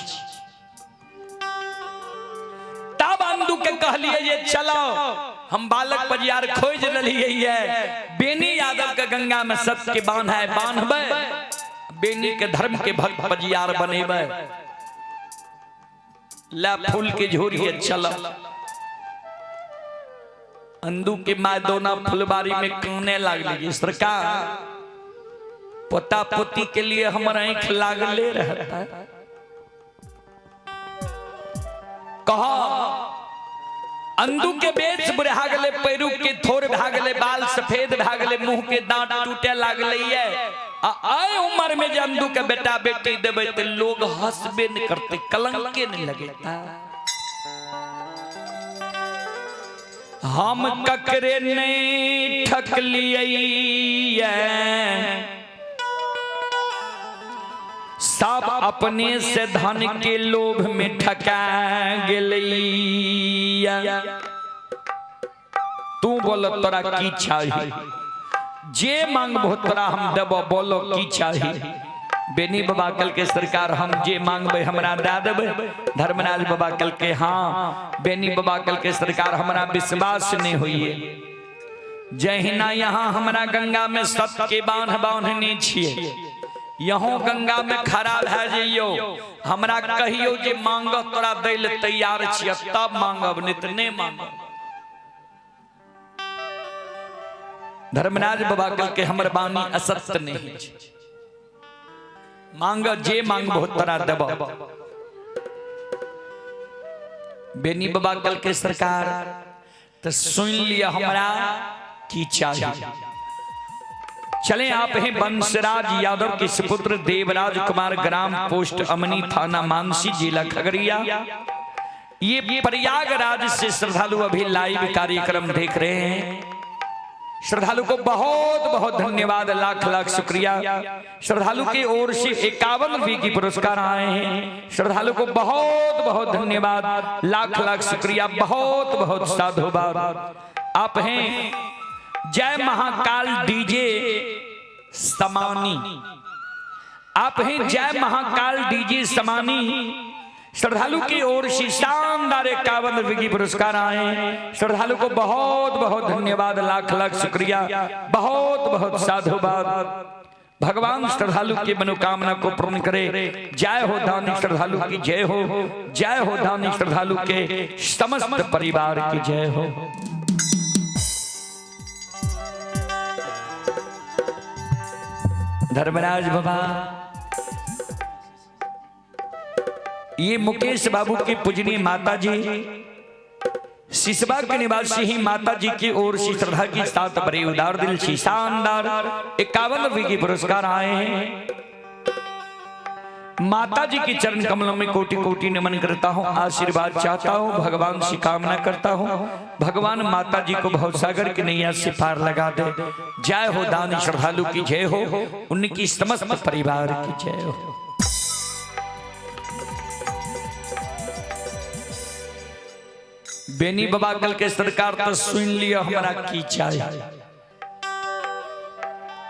तब अंदू के कहलिए जे चलो हम बालक परियार खोज रहिए है, बेनी यादव के गंगा में सत के बांध है, बांधबे, बेनी के धर्म के भक्त परियार बनेबे, ला फूल के झोरी चलो। अंदू के माँ दोना फुलबारी में काने लागली, सरकार पोता पोती के लिए हमर आंख लागले रहता है। कहा अंदू के बेच बुढ़ा गले, पैरू के थोर भा गले, बाल सफेद भा गले, मुंह के दांत टूटे लागले ये, आए उम्र में जे अंदू के बेटा बेटी देबे ते लोग हंसबे नहीं करते, कलंके नहीं लगेता। हम ककरे नहीं ठकलिए, सब अपने से धन के लोभ में ठका गेलैया। तू बोलो तोरा की चाही, जे मांगबो तोरा हम देबो, बोलो की चाही। बेनी बाबा कल के सरकार हम जे मांगबे हमरा दे देबे। धर्मराज बाबा कल के हाँ। बेनी बाबा कल के सरकार हमरा विश्वास नहीं होइए, जहिना यहाँ हमरा गंगा में सत के बांध बांधने छिए, यहों गंगा में खड़ा भए जइयो, हमरा कहियो जे मांगब तोरा दै ले तैयार छियै तब मांगब, नहीं तऽ नहि मांगब। धर्मराज बाबा कल के हमर बानी असत्य नहीं छै, मांग जे मांगबो तोरा देबो। बेनी बाबा कल के सरकार तो सुन लिया हमरा की चाहिए। चले आप हैं बंसराज यादव के सुपुत्र देवराज कुमार, ग्राम पोस्ट अमनी, थाना मानसी, जिला खगड़िया। ये प्रयागराज से श्रद्धालु अभी लाइव कार्यक्रम देख रहे हैं। श्रद्धालु को बहुत बहुत धन्यवाद, लाख लाख शुक्रिया। श्रद्धालु की ओर से 51 रुपये की पुरस्कार आए हैं। श्रद्धालु को बहुत बहुत धन्यवाद, लाख लाख शुक्रिया, बहुत बहुत साधुवाद। आप हैं जय महाकाल डीजे समानी, आप हैं जय महाकाल डीजे समानी। श्रद्धालु की ओर से शानदार 51 रुपये की पुरस्कार आए। श्रद्धालु को बहुत बहुत धन्यवाद, लाख लाख शुक्रिया, बहुत बहुत साधुवाद। भगवान श्रद्धालु की मनोकामना को पूर्ण करे। जय हो दानी श्रद्धालु की जय हो, जय हो दानी श्रद्धालु के समस्त परिवार की जय हो। धर्मराज बाबा, ये मुकेश बाबू की पूजनीय माता जी सिसवा के निवासी ही माता जी की ओर से श्रद्धा के साथ बड़े उदार दिल से शानदार 51 रुपए के पुरस्कार आए हैं। माता जी के चरण कमलों में कोटि कोटि नमन करता हूँ, आशीर्वाद चाहता हूँ, भगवान से कामना करता हूँ, भगवान माता जी को भवसागर की नैया से पार लगा दे। जय हो दानी श्रद्धालु की जय हो, उनकी समस्त परिवार की जय हो। बेनी बाबा कल के सरकार तो सुन लिया हमरा की चाही।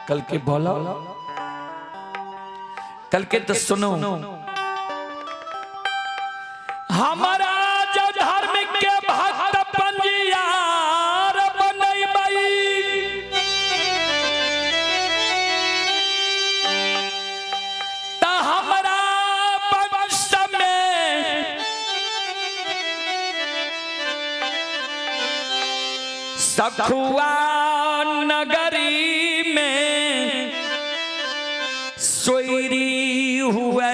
कल के बोलो, कल के तो सुनो, हमारा जो धर्म के भक्त पंजियार बनैबै त हमरा वंश में सखुआ नगरी में सोयरी हुए,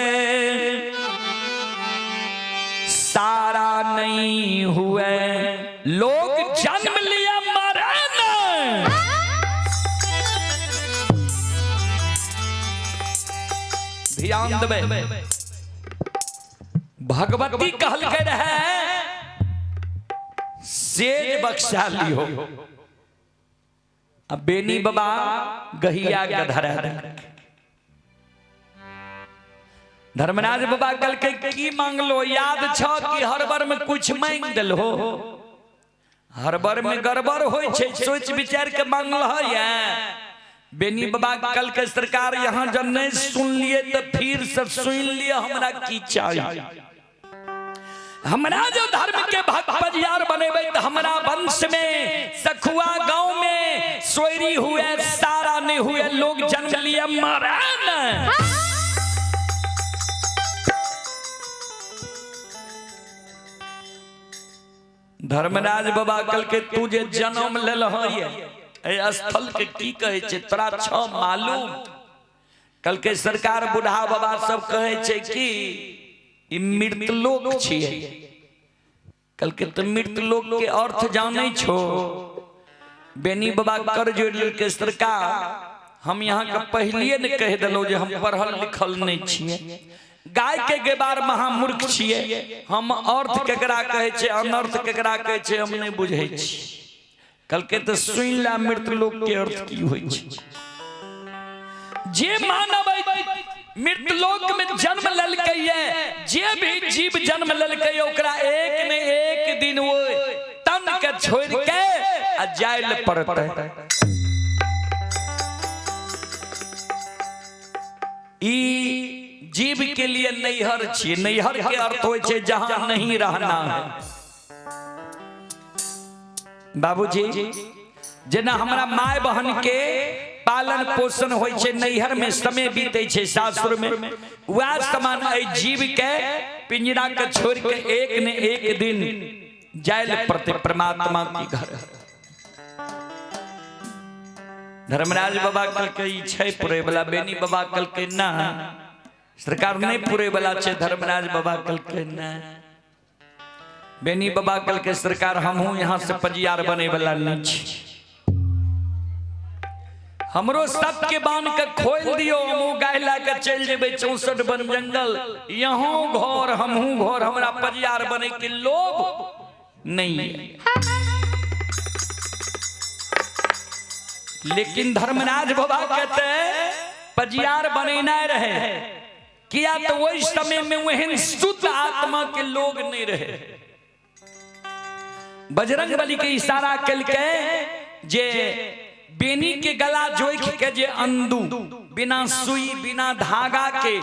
सारा नहीं हुए, लोग जन्म लिया मरे नहीं। ध्यान देबै, भगवती कहल के रहे सेज बख्शा लियो, अब बेनी बाबा गहिया गधरा देलक। धर्मराज बाबा कल के की मांगलो, याद छ कि हर बार में कुछ मांग दिल हो, हर बार में गड़बड़ होय छै, सोच विचार के मांगल है। बेनी बाबा कल के सरकार यहाँ जब नहीं सुन लिए तो फिर से सुन लिए हमरा की चाहिए। हमरा जो धर्म के भक्त पजियार बनेबै तो हमरा वंश में सखुआ गांव में सोयरी हुए, सारा नहीं हुए, लोग जन्म लिए मरे नहीं। धर्मराज बाबा कल के तू जे जन्म लेल है स्थल के की कहे छै तोरा छ मालूम। कल के सरकार बुढ़ा बाबा सब कहे छै कि ई मृतलोक छियै। कल के तो मृतलोक के अर्थ जानै छो। बेनी बाबा कर जोड़ लेलकै, सरकार हम यहाँ के पहलिए ने कहि देलहुँ जे हम पढ़ल लिखल नहीं छियै, गाय के गेबार महामूर्ख छियै, हम अर्थ केकरा कहै छै अनर्थ केकरा कहै छै हम नहीं बुझै छी। कल के तो सुनि ला मृतलोक के अर्थ की होइ छै। जे मानव मृतलोक में जन्म लेलकै ये, जे भी जीव जन्म लेलकै ओकरा एक ने एक दिन वो तन के छोड़ के आ जाय ले पड़तै। ई जीव के लिए नैहर छियै। नैहर के अर्थ होइ छै जहां नहीं रहना है। बाबूजी जेना हमरा my बहन के पालन पोषण होइ छै नैहर में, समय बीते छै सासुर में, वएह समान एहि जीव के पिंजरा के छोड़ के एक ने एक दिन जाय ले पड़तै परमात्मा के घर। धर्मराज बाबा कहलकै ई छै पुरै वाला, बेनी बाबा कहलकै ना सरकार नहीं पुरै वाला छै। धर्मराज बाबा कहलकै ना, बेनी बाबा कहलकै सरकार हमहूँ यहाँ से पजियार बने वाला नहीं छी, हमरो सबके बांध के खोल दियो, हमहूँ गाय ला के चलि जेबै 64 वन जंगल, यहाँ घर हमहूँ घर, हमरा पजियार बने के लोभ नहीं है। लेकिन धर्मराज बाबा कहते पजियार बनेना रहे, किया तो वही समय में वहन शुद्ध आत्मा के लोग नहीं रहे। बजरंग बली के इशारा कलके जे बेनी के गला जोख के जे अंदू बिना सुई बिना धागा के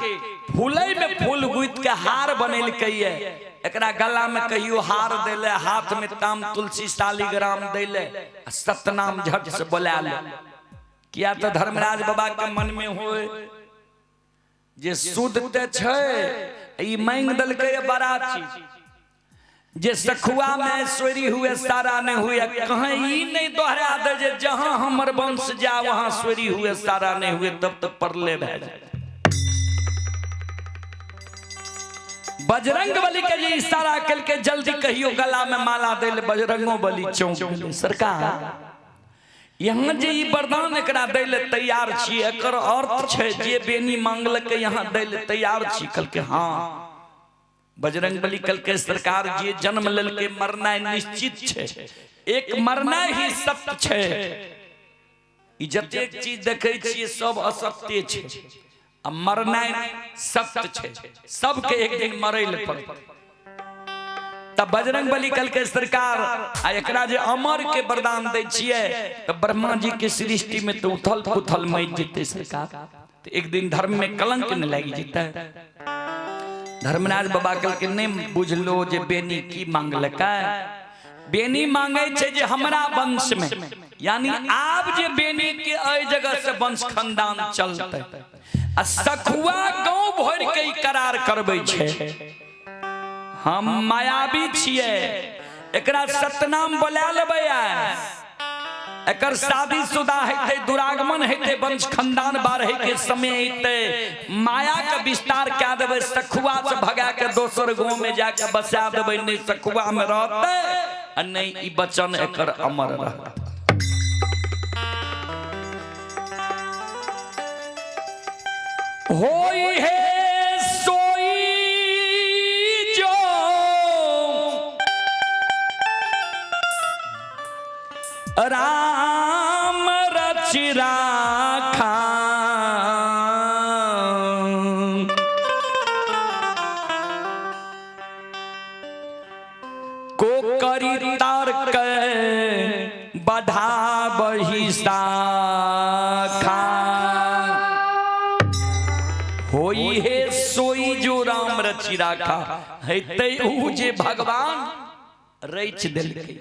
फूले में फूल गुथ के हार बनेलकै ये, एकरा गला में कहियो हार देले, हाथ में ताम तुलसी शालिग्राम देले, सतनाम झट से बोला ले। किया तऽ धर्मराज बाबा के मन में होय जे शुद्ध तऽ छै, ई मांगि देलकै बड़ा चीज जे सखुआ में सोरी हुए सारा नहीं हुए। कहीं ई नहीं दोहरा दे जे जहां हमर वंश जा वहां सोरी हुए सारा नहीं हुए, तब तक परले भए जाए। बजरंग बली के जे इशारा कल के जल्दी कहियो गला में माला दे, बजरंगो बली चौंक गेलै। सरकार यहाँ जे ई वरदान एकरा दै ले तैयार छी, एकर अर्थ छै जे बेनी मांगलकै यहाँ दै ले तैयार छी। कहलकै हाँ। बजरंग बली कहलकै सरकार जे जन्म लेलकै मरनाइ निश्चित छै, एक मरनाइ ही सत्य छै। ई जतेक चीज देखै छियै सब असत्य छै आ मरनाइ सत्य छै, सबके एक दिन मरै लए पड़तै। तब बजरंग बली कहलकै सरकार आ एकरा जे अमर के वरदान दै छियै तऽ ब्रह्मा जी के सृष्टि में तऽ उथल पुथल मचि जेतै सरकार, तऽ एक दिन धर्म में कलंक नहि लागि जेतै। धर्मराज बाबा कहलकै नहि बुझलो जे बेनी की मांगलकै। बेनी मांगे छै जे हमरा वंश में, यानी आब जे बेनी के एहि जगह से वंश खानदान चलतै आ सखुआ गांव भरि के ई करार करबै छै। हम मायावी छियै, एकरा सतनाम बोला लेबै, एकर शादी शुदा हेतै, दुरागमन हेतै, वंश खानदान बाढ़े के समय एतै, माया के विस्तार कए देबै, सखुआ से भगा के दोसर गांव में जाके बसा देबै, नहि सखुआ में रहतै आ नहि ई वचन एकर अमर रहतै। होई है सोई जो राम रच राखा, को करी तर्क बढ़ाबही शाखा। होई हे सोई जो राम रचि राखा, हेतै ऊ जे भगवान रचि देलकै।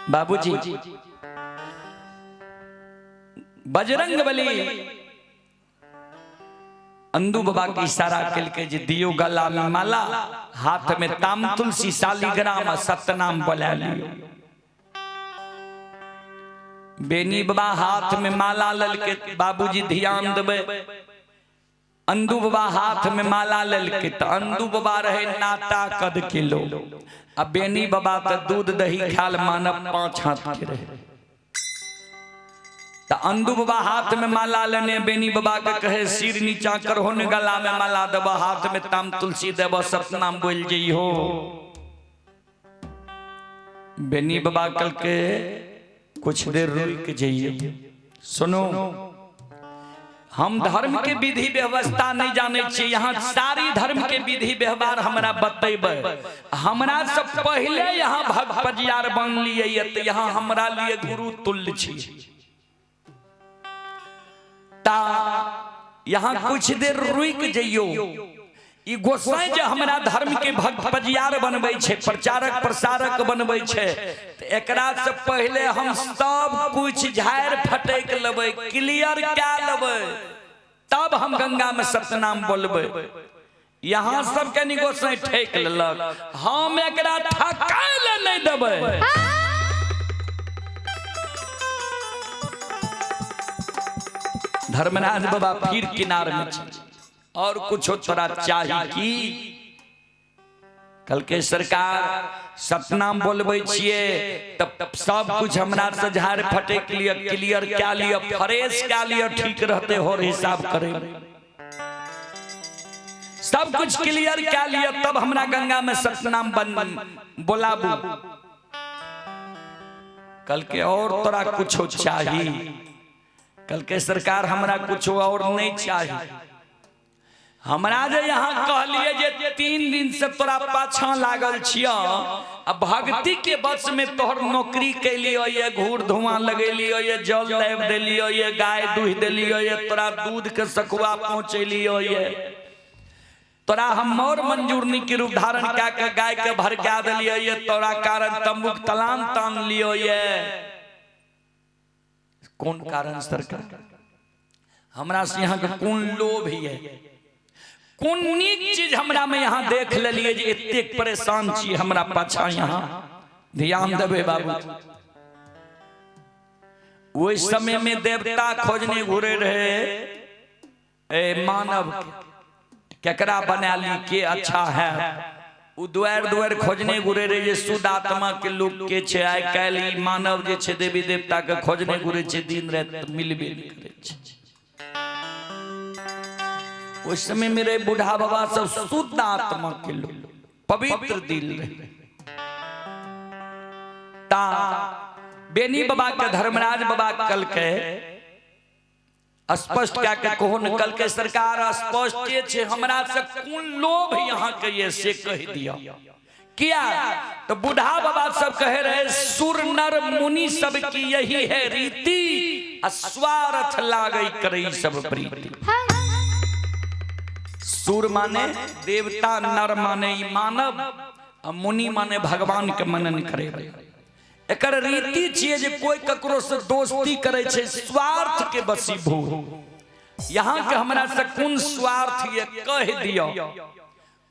बाबूजी बजरंग बली अंदू बाबा के इशारा केलकै जे दियो गला में माला, हाथ में ताम तुलसी शालिग्राम आ सतनाम बोला लियो। बेनी बाबा हाथ में माला ललके, बाबूजी ध्यान देबै, अंदू बाबा हाथ में माला ललके तऽ अंदू बाबा रहे नाता कद के लोग आ बेनी बाबा तऽ दूध दही खाल मानव 5 हाथ के रहे। तऽ अंदू बाबा हाथ में माला लेने बेनी बाबा के कहे सिर नीचा करहो ने गला में माला देब, हाथ में ताम तुलसी देब, सतनाम बोल जइहो। बेनी बाबा कल के कुछ देर रुक जाइए, सुनो हम धर्म के विधि व्यवस्था नहीं जाने छी, यहाँ सारी धर्म के विधि व्यवहार हमरा बतेबै। हमरा से पहले यहाँ भक्त पजियार बन लिए तो यहाँ हमरा लिए गुरु तुल्य छी। ता यहाँ कुछ देर रुक जइयो। ई गोसाई जे हमरा धर्म के भक्त पजियार बनबै छै, प्रचारक प्रसारक बनबै छै, तऽ एकरा से पहले हम सब कुछ झाड़ि फटैक लेबै, क्लियर कए लेबै, तब हम गंगा में सतनाम बोलबै। यहाँ सब के नि गोसाई ठेक लेलक, हम एकरा ठकाय ले नहीं देबै। धर्मराज बाबा फिर किनार में छै, और कुछ तोरा चाही की? कल के सरकार सतनाम बोलबै छियै तब सब कुछ हमरा से झाड़ फटैक लिअ, क्लियर क्या लिअ, फ्रेश क्या लिअ, ठीक रहते और हिसाब करे, सब कुछ क्लियर क्या लिअ तब हमरा गंगा में सतनाम बन बोलाबू। कल के और तोरा कुछ चाही? कल के सरकार हमरा कुछ और नहीं चाही। हमरा जे यहाँ कहलिए जे 3 दिन से तोरा पाछा लागल छिया आ भक्ति के बस में तोहर नौकरी कैलियो, ये घूर धुआं लगेलियो, ये जल लाबि देलियो, ये गाय दूहि देलियो, ये तोरा दूध के सखुआ पहुंचेलियो, ये तोरा हम मोर मंजूरनी के रूप धारण कए के गाय के भड़का देलियो, ये तोरा कारण तंबुक तलान तान लियो। ये कोन कारण सरकार हमरा से यहाँ के कोन लोभ ये, कोन नीक चीज हमरा में यहाँ देख लेलिए जे एतेक परेशान छी हमरा पाछा? यहाँ ध्यान देबै बाबू, ओहि समय में देवता खोजने घुरे रहे ए मानव के, केकरा बना ली के अच्छा है। उ दुआरि दुआरि खोजने घुरे रहे जे शुद्ध आत्मा के लोक के छै। आइ काल्हि ई मानव जे छै देवी देवता के खोजने घुरे छै, दिन राति मिलबे नहि करै छै। ओहि समय में रहे बूढ़ा बाबा सब शुद्ध आत्मा के लोग, पवित्र दिल रहे। ता बेनी बाबा के धर्मराज बाबा कल के स्पष्ट क्या के कहो न, कल के सरकार स्पष्ट छे, हमरा से कोन लोभ यहाँ के ये से कह दिया किया। तो बूढ़ा बाबा सब कहे रहे सुर नर मुनि सब की यही है रीति, स्वार्थ लागई करई सब प्रीति। सुर माने देवता, नर माने मानव, मुनि माने भगवान के मनन करे। एकर रीति छियै जे कोई ककरो से दोस्ती करे छै स्वार्थ के बसीभूत। यहाँ के हमरा से कोन स्वार्थ ये कह दियो,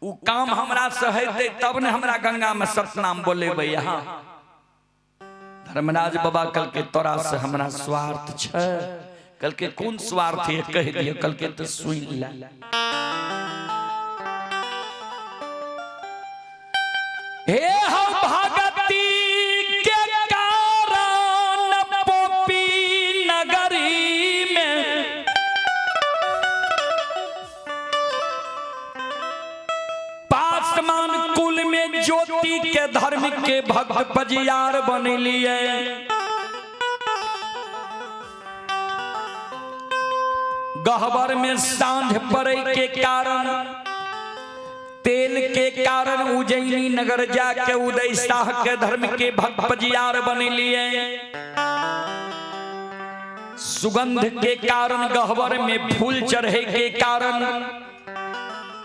उ काम हमरा से हेतै तब ने हमरा गंगा में सतनाम बोलेबै। यहाँ धर्मराज बाबा कल के तोरा से हमरा स्वार्थ छै, कल के कोन स्वार्थ ये कह दियो, कल के तो सुन ले। हे हम भगती के कारण पोपी नगरी में पासमान कुल में ज्योति के धर्म के भक्त पजियार बन लिए। गहबर में सांझ पड़े के कारण तेल के कारण उज्जैनी नगर जाके उदय शाह के धर्म के भक्त पजियार बन लिए। सुगंध के कारण गहबर में फूल चढ़े के कारण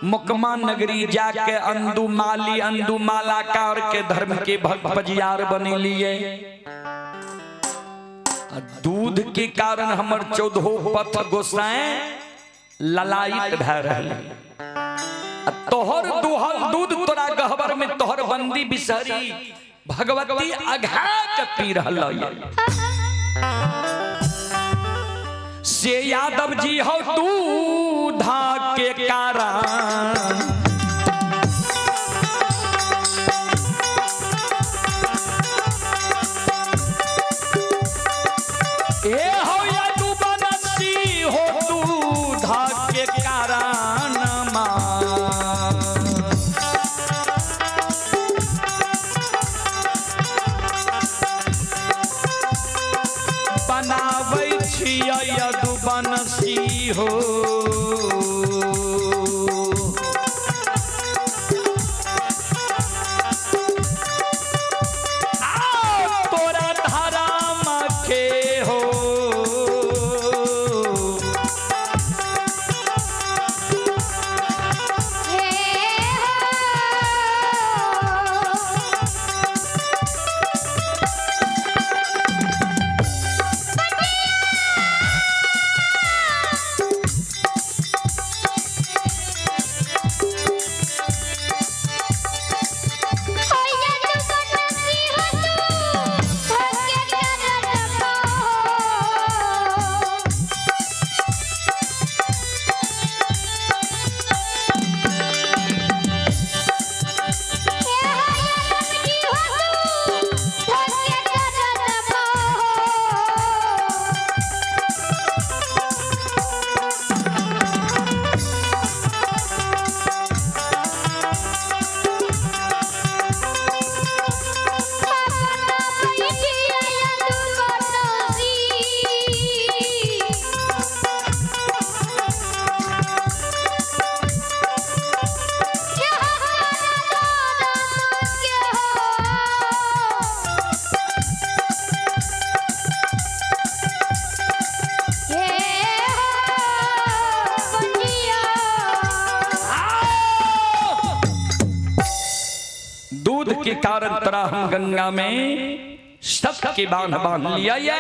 मुकमा नगरी जाके अंदु माली अंदु मालाकार के धर्म के भक्त पजियार बन लिए। दूध के कारण हमर चौदहो पथ गोसाई ललायित भए रहल। तोहर दुहल दूध तोरा गहबर में तोहर बंदी बिसहरी भगवती अघा के पी रहल से यादव जी हो दूधा के कारण। ए हो यदु बनसी हो दूधा के कारण बनाबै छियै यदु बनसी हो। तोरा धारा के हो दूध के कारण तरा हम गंगा में सबके बांध बांध लिया ये।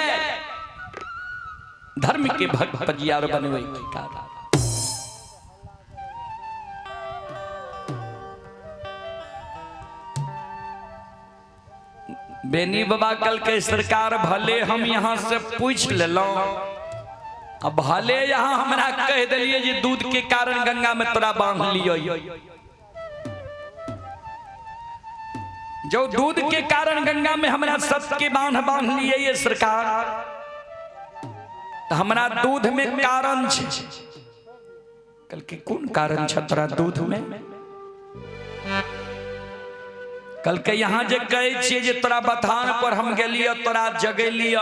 धर्म के भक्त पजियार बनवे के कारण। बेनी बाबा कल के सरकार भले हम यहाँ से पूछ लेलहुं, अब भले यहाँ हमरा कह दिलिए जे दूध के कारण गंगा में तोरा बांध लियो, जो दूध के कारण गंगा में हमरा सत के बांध बांध लिए ये सरकार, तो हमरा दूध में कारण छे। कल के कौन कारण छे तोरा दूध में? कल के यहाँ जे कहे छिए जे तोरा बथान पर हम गेलियो तोरा जगेलियो,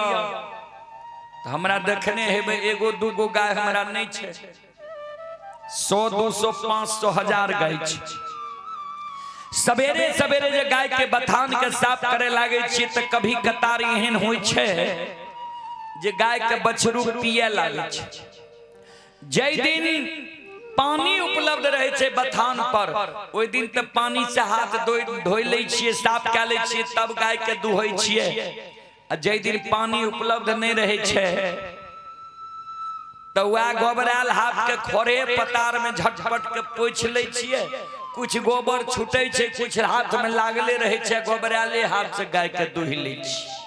तो हमरा देखने हेबे एगो दूगो गाय हमरा नहीं छे, 100 200 500 1000 गाय छे। सवेरे सवेरे जे गाय के बथान के साफ करे लागे छिए त कभी कतार एहन होय छे जे गाय के बछरू पिए लागे छे। जै दिन पानी उपलब्ध रहे छे बथान पर, ओइ दिन त पानी से हाथ धोइ लै छिए, साफ कए लै छिए, तब गाय के दुहै छिए। आ जै दिन पानी उपलब्ध नहीं रहे छे तो वह गोबरायल हाथ के खोरे पतार में झटपट के पोछि लै छिए, कुछ गोबर छूटे छे, कुछ हाथ में लागले रहे छे, गोबरायले हाथ से गाय के दुहि लै छिए।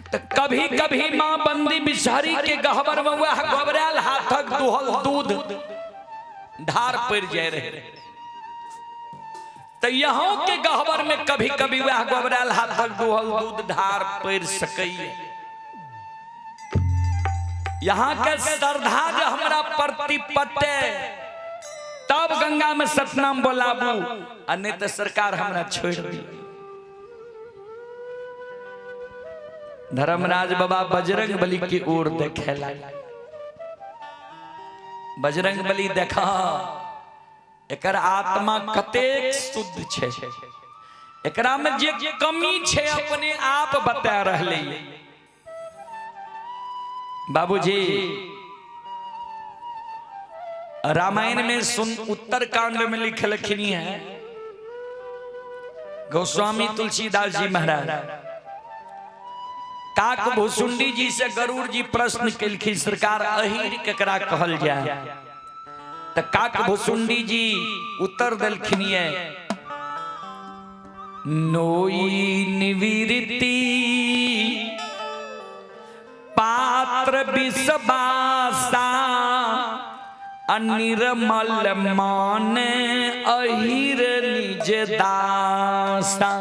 तो कभी कभी मां बंदी बिसहरी के गहबर में वह गोबरायल हाथक दुहल दूध धार पड़ जाए रहे, तो यहाँ के गहबर में कभी कभी वह गोबरायल हाथक दुहल दूध धार पड़ सकैए। यहाँ के श्रद्धा जो हमरा प्रति पटे तब गंगा में सतनाम बोलाबू, आ नहीं तो सरकार हमरा छोड़ दी। धर्मराज बाबा बजरंग बली की ओर देखे लागे। बजरंग बली देखा एकर आत्मा कतेक शुद्ध छे, एकरा में जे कमी छे अपने आप बता रहले। बाबूजी रामायण में सुन उत्तरकांड में लिखलखिन है गोस्वामी तुलसीदास जी महाराज, काक भुसुंडी जी से गरुड़ जी प्रश्न केलखिन, सरकार अहीर केकरा कहल जाए? तो काक भुसुंडी जी उत्तर देलखिन ये, नोई निवृत्ति पात्र विश्वासा अनिर्मल मान अहिर निज दासा।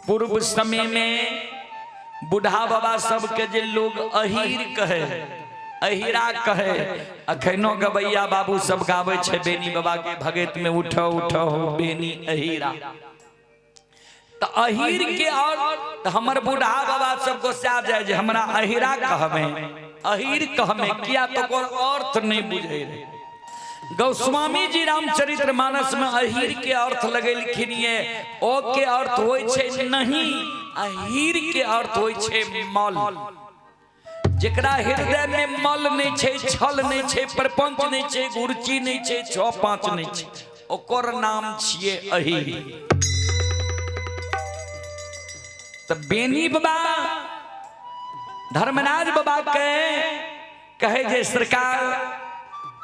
पूर्व समय में बूढ़ा बाबा सबके जे लोग अहीर कहे, अहिरा कहे, अखनो गबैया बाबू सब गावे छे बेनी बाबा के भगत में उठो उठो बेनी अहिरा। तो अहीर के और तो हमर बूढ़ा बाबा सब गोस्सा जाए जे हमरा अहिरा कहमे अहीर कहमे, किया तो कोई अर्थ नहीं बुझे रहे। गोस्वामी जी रामचरित्र मानस में अहीर के अर्थ लगेलखिन ये, ओ के अर्थ होय छे नहीं, अहीर के अर्थ होय छे मल। जेकरा हृदय में मल नहीं छे, छल नहीं छे, प्रपंच नहीं छे, गुरची नहीं छे, 6 5 नहीं छे, ओकर नाम छिए अहीर। तो बेनी बाबा धर्मराज बाबा के कहे जे सरकार,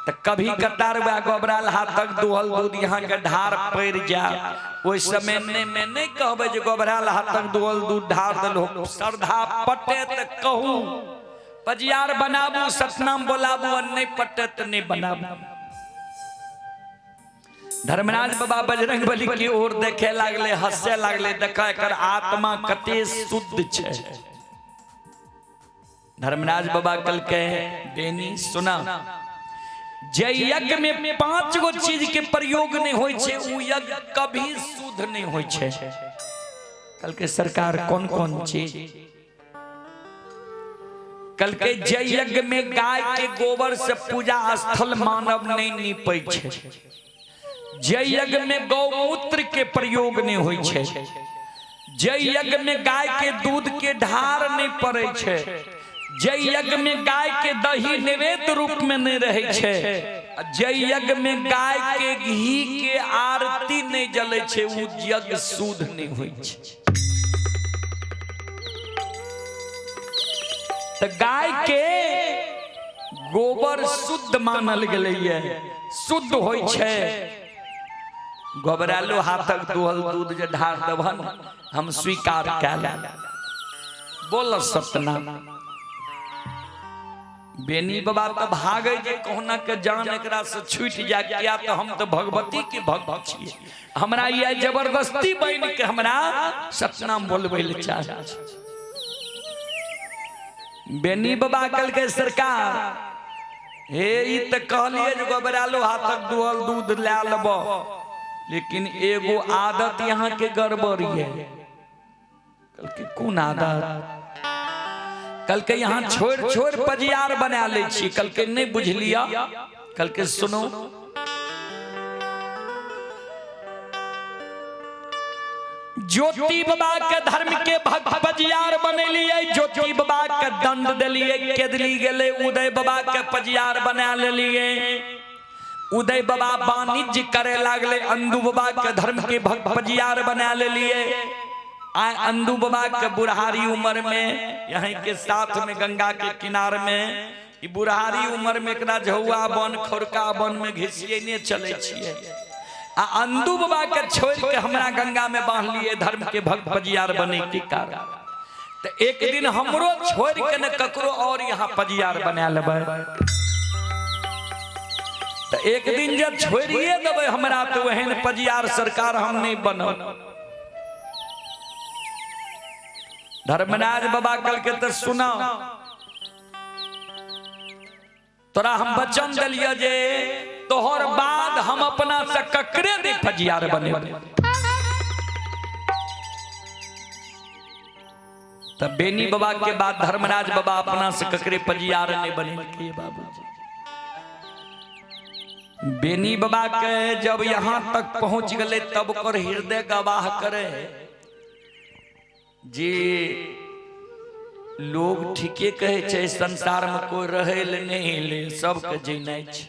तो कभी कतार वह गोबराल हाथक दुहल दूध यहाँ के ढार पड़ जा, ओहि समय ने में नहीं कहबे जे गोबराल हाथक दुहल दूध ढार दलो, श्रद्धा पटे त कहू पजियार बनाबू सतनाम बोलाबू, और नहीं पटे त नहीं बनाबू। धर्मराज बाबा बजरंग बली की ओर देखे लागले, हंसे लागले, देखा एकर आत्मा कते शुद्ध छे। धर्मराज बाबा कल के बेनी सुना, जे यज्ञ में 5 गो चीज के प्रयोग नहीं होय छे उ यज्ञ कभी शुद्ध नहीं होय छे। कल के सरकार कौन कौन चीज? कल के जे यज्ञ में गाय के गोबर से पूजा स्थल मानव नहीं नीपै छे, जे यज्ञ में गौमूत्र के प्रयोग नहीं होय छे, जे यज्ञ में गाय के दूध के ढार नहीं पड़े छे, जे यज्ञ में गाय के दही नैवेद्य रूप में नहीं रहे छे, जे यज्ञ में गाय के घी के आरती नहीं जले छे, उ यज्ञ शुद्ध नहीं होय छे। तऽ गाय के गोबर शुद्ध मानल गेलैए, शुद्ध होइ छै। गोबरालो हाथक दुहल दूध जे ढार देबहन, हम स्वीकार कए लेब। बोल सतनाम। बेनी बाबा तऽ भागे जे कहुना के जान एकरा से छूटि जाय, किया तऽ हम तऽ भगवती के भक्त छियै, हमरा यह जबरदस्ती बनि के हमरा सतनाम बोलबै लए चाहै छै। बेनी बाबा कहलकै सरकार हे, ई तऽ कहलियै जे गोबरालो हाथक दुहल दूध लए लेब, लेकिन एगो आदत यहाँ के गड़बड़ ये। कहलकै कोन आदत? कहलकै यहाँ छोड़ि छोड़ि पजियार बना लै छी। कहलकै नहि बुझलियै? कहलकै सुनू, ज्योति बाबा के धर्म के भक्त पजियार बनेलियै, ज्योति बाबा के दंड देलियै, केदली गेलै, उदय बाबा के पजियार बना लेलियै, उदय बाबा वाणिज्य करे लागले, अंदू बाबा के धर्म के भक्त पजियार बना लेलियै। आय अंदू बाबा के बुढ़ारी उम्र में यहीं के साथ में गंगा के किनार में ई बुढ़ारी उम्र में एकरा झौआ बन खौरका बन में घिसियने चले छियै, आ अंदू बाबा के छोड़ के हमरा गंगा में बांधलिए धर्म के भक्त पजियार बने के कारण। तो एक दिन हमरो छोड़ के न ककरो और यहाँ पजियार बना लेबै। तो एक दिन जब छोड़िए देबै हमरा तो ओहन पजियार सरकार हम नहीं बनब। धर्मराज बाबा कल के तो सुना, तोरा हम वचन दिलिय जे तोहर बाद हम अपना से ककरे नहीं फजियार बनेबै। तब बेनी बाबा के बाद धर्मराज बाबा अपना से ककरे पजियार नहीं बनेलकै। बाबूजी बेनी बाबा के जब यहाँ तक पहुंच गए तब ओकर हृदय गवाह करे जे लोग ठीके कहै छै संसार में कोई रहै ले नहीं ले, सबके जीनाइ छै।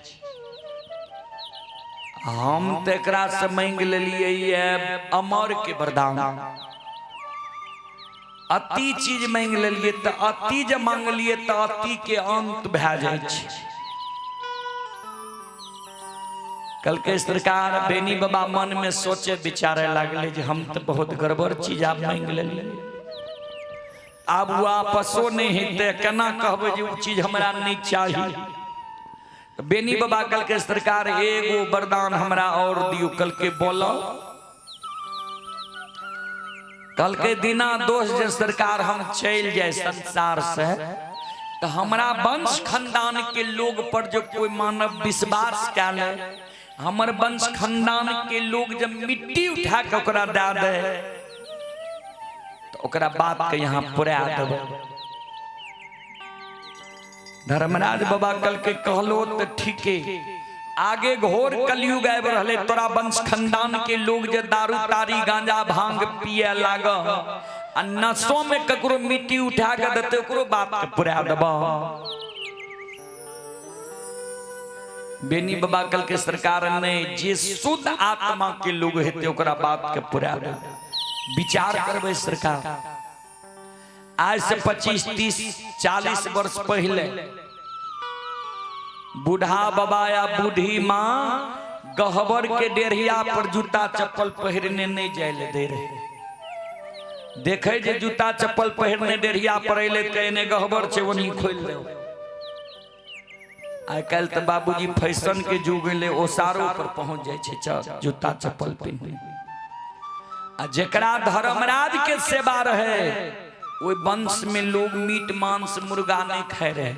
हम तऽ एकरा से मांगि लेलियै ये अमर के वरदान, अति चीज मांगि लेलियै तऽ अति जे मांगलियै तऽ अति के अंत भए जाइ छै। कहलकै सरकार बेनी बाबा मन में सोचे विचारे लागले जे हम तऽ बहुत गड़बड़ चीज आब मांगि लेलियै, आब वापसो नहीं हेतै, केना कहबै जे ओ चीज हमरा नहीं चाही। बेनी बाबा कहलकै सरकार एगो वरदान हमरा और दियौ। कहलकै बोलो। कहलकै दिना दोष जे सरकार हम चलि जाए संसार से तो हमरा वंश खानदान के लोग पर जो कोई मानव विश्वास कए ले, हमर वंश खानदान के लोग जब मिट्टी उठा के ओकरा दए दे तो ओकरा बात के यहाँ पुरा देबै। धर्मराज बाबा कल के कहलो तो ठीके, आगे घोर कलयुग आबि रहले, तोरा वंश खानदान के लोग जे दारू तारी गांजा भांग पिए लाग आ नशो में ककरो मिट्टी उठा के देते ओकरो बात के पुरा देब। बेनी बाबा कल के सरकार ने जे शुद्ध आत्मा के लोग हेते ओकरा बात के पुरा देब। विचार करबै सरकार, आज से 25 30 40 वर्ष पहले बूढ़ा बाबा या बूढ़ी माँ गहबर के डेढ़िया पर जूता चप्पल पहिरने नहीं जाय ले दे रहे। देखे जे जूता चप्पल पहिरने डेढ़िया पर अयले तऽ एने गहबर छै ओनही खोलि दे। आइ काल्हि तऽ बाबूजी फैशन के युग एलै, ओसारो पर पहुंच जाइ छै जूता चप्पल पहिरने। आ जेकरा धर्मराज के सेवा रहे ओहि वंश में लोग मीट मांस मुर्गा नहीं खाए रहे।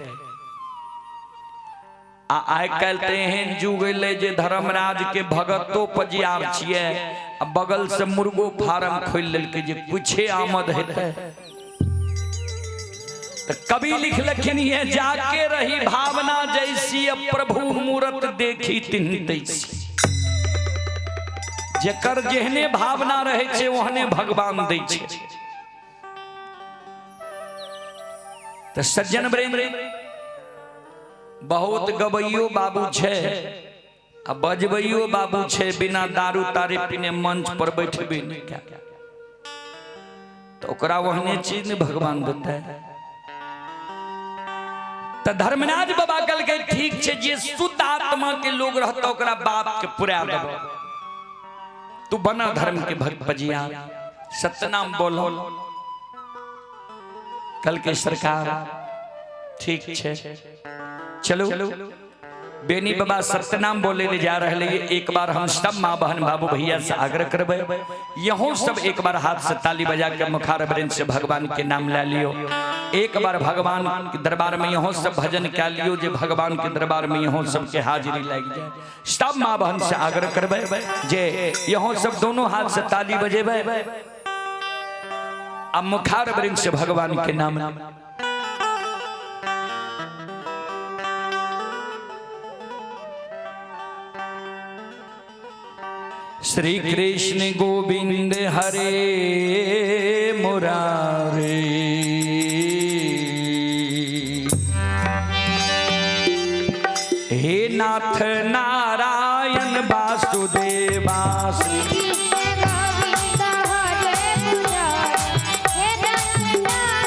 आ आइ काल्हि तऽ एहन युग एलै जे धर्मराज के भगतो पजियार छियै आ बगल से मुर्गो फार्म खोलि लेलकै जे कुछे आमद हेतै। तऽ कवि लिखलखिन ये जाके रही भावना जैसी अब प्रभु मूरत देखी तिन तैसी। जेकर जेहने भावना रहै छै ओहने भगवान दै छै। तऽ सज्जन प्रेम बहुत गबैयो बाबू छै आ बजबैयो बाबू छै, बिना दारू तारी पीने मंच पर बैठबे नहि कए तऽ ओकरा ओहने चीज नहि भगवान देतै। तऽ धर्मराज बाबा कहलकै ठीक छै, जे शुद्ध आत्मा के लोग रहतौ ओकरा बाप के पुरा देबो, तू बना धर्म के भक्त पजिया, सत्यनाम बोलो। कल के सरकार ठीक छै, चलो बेनी बाबा सत्यनाम बोले ले जा रहे हैं। एक बार हम सब माँ बहन बाबू भैया से आग्रह करबे, यहों सब एक बार हाथ से ताली बजा के मुखार वृंद से भगवान के नाम ले लियो। एक बार भगवान के दरबार में यहों सब भजन कर लियो, जे भगवान के दरबार में यहों सब के हाजिरी लग जाए। सब माँ बहन से आग्रह करबे जे यहों सब दोनों हाथ से ताली बजेबे आ मुखार वृंद से भगवान के नाम। श्री कृष्ण गोविंद हरे मुरारे, हे नाथ नारायण वासुदेवा। श्री कृष्ण गोविंद हरे मुरारे, हे नाथ नारायण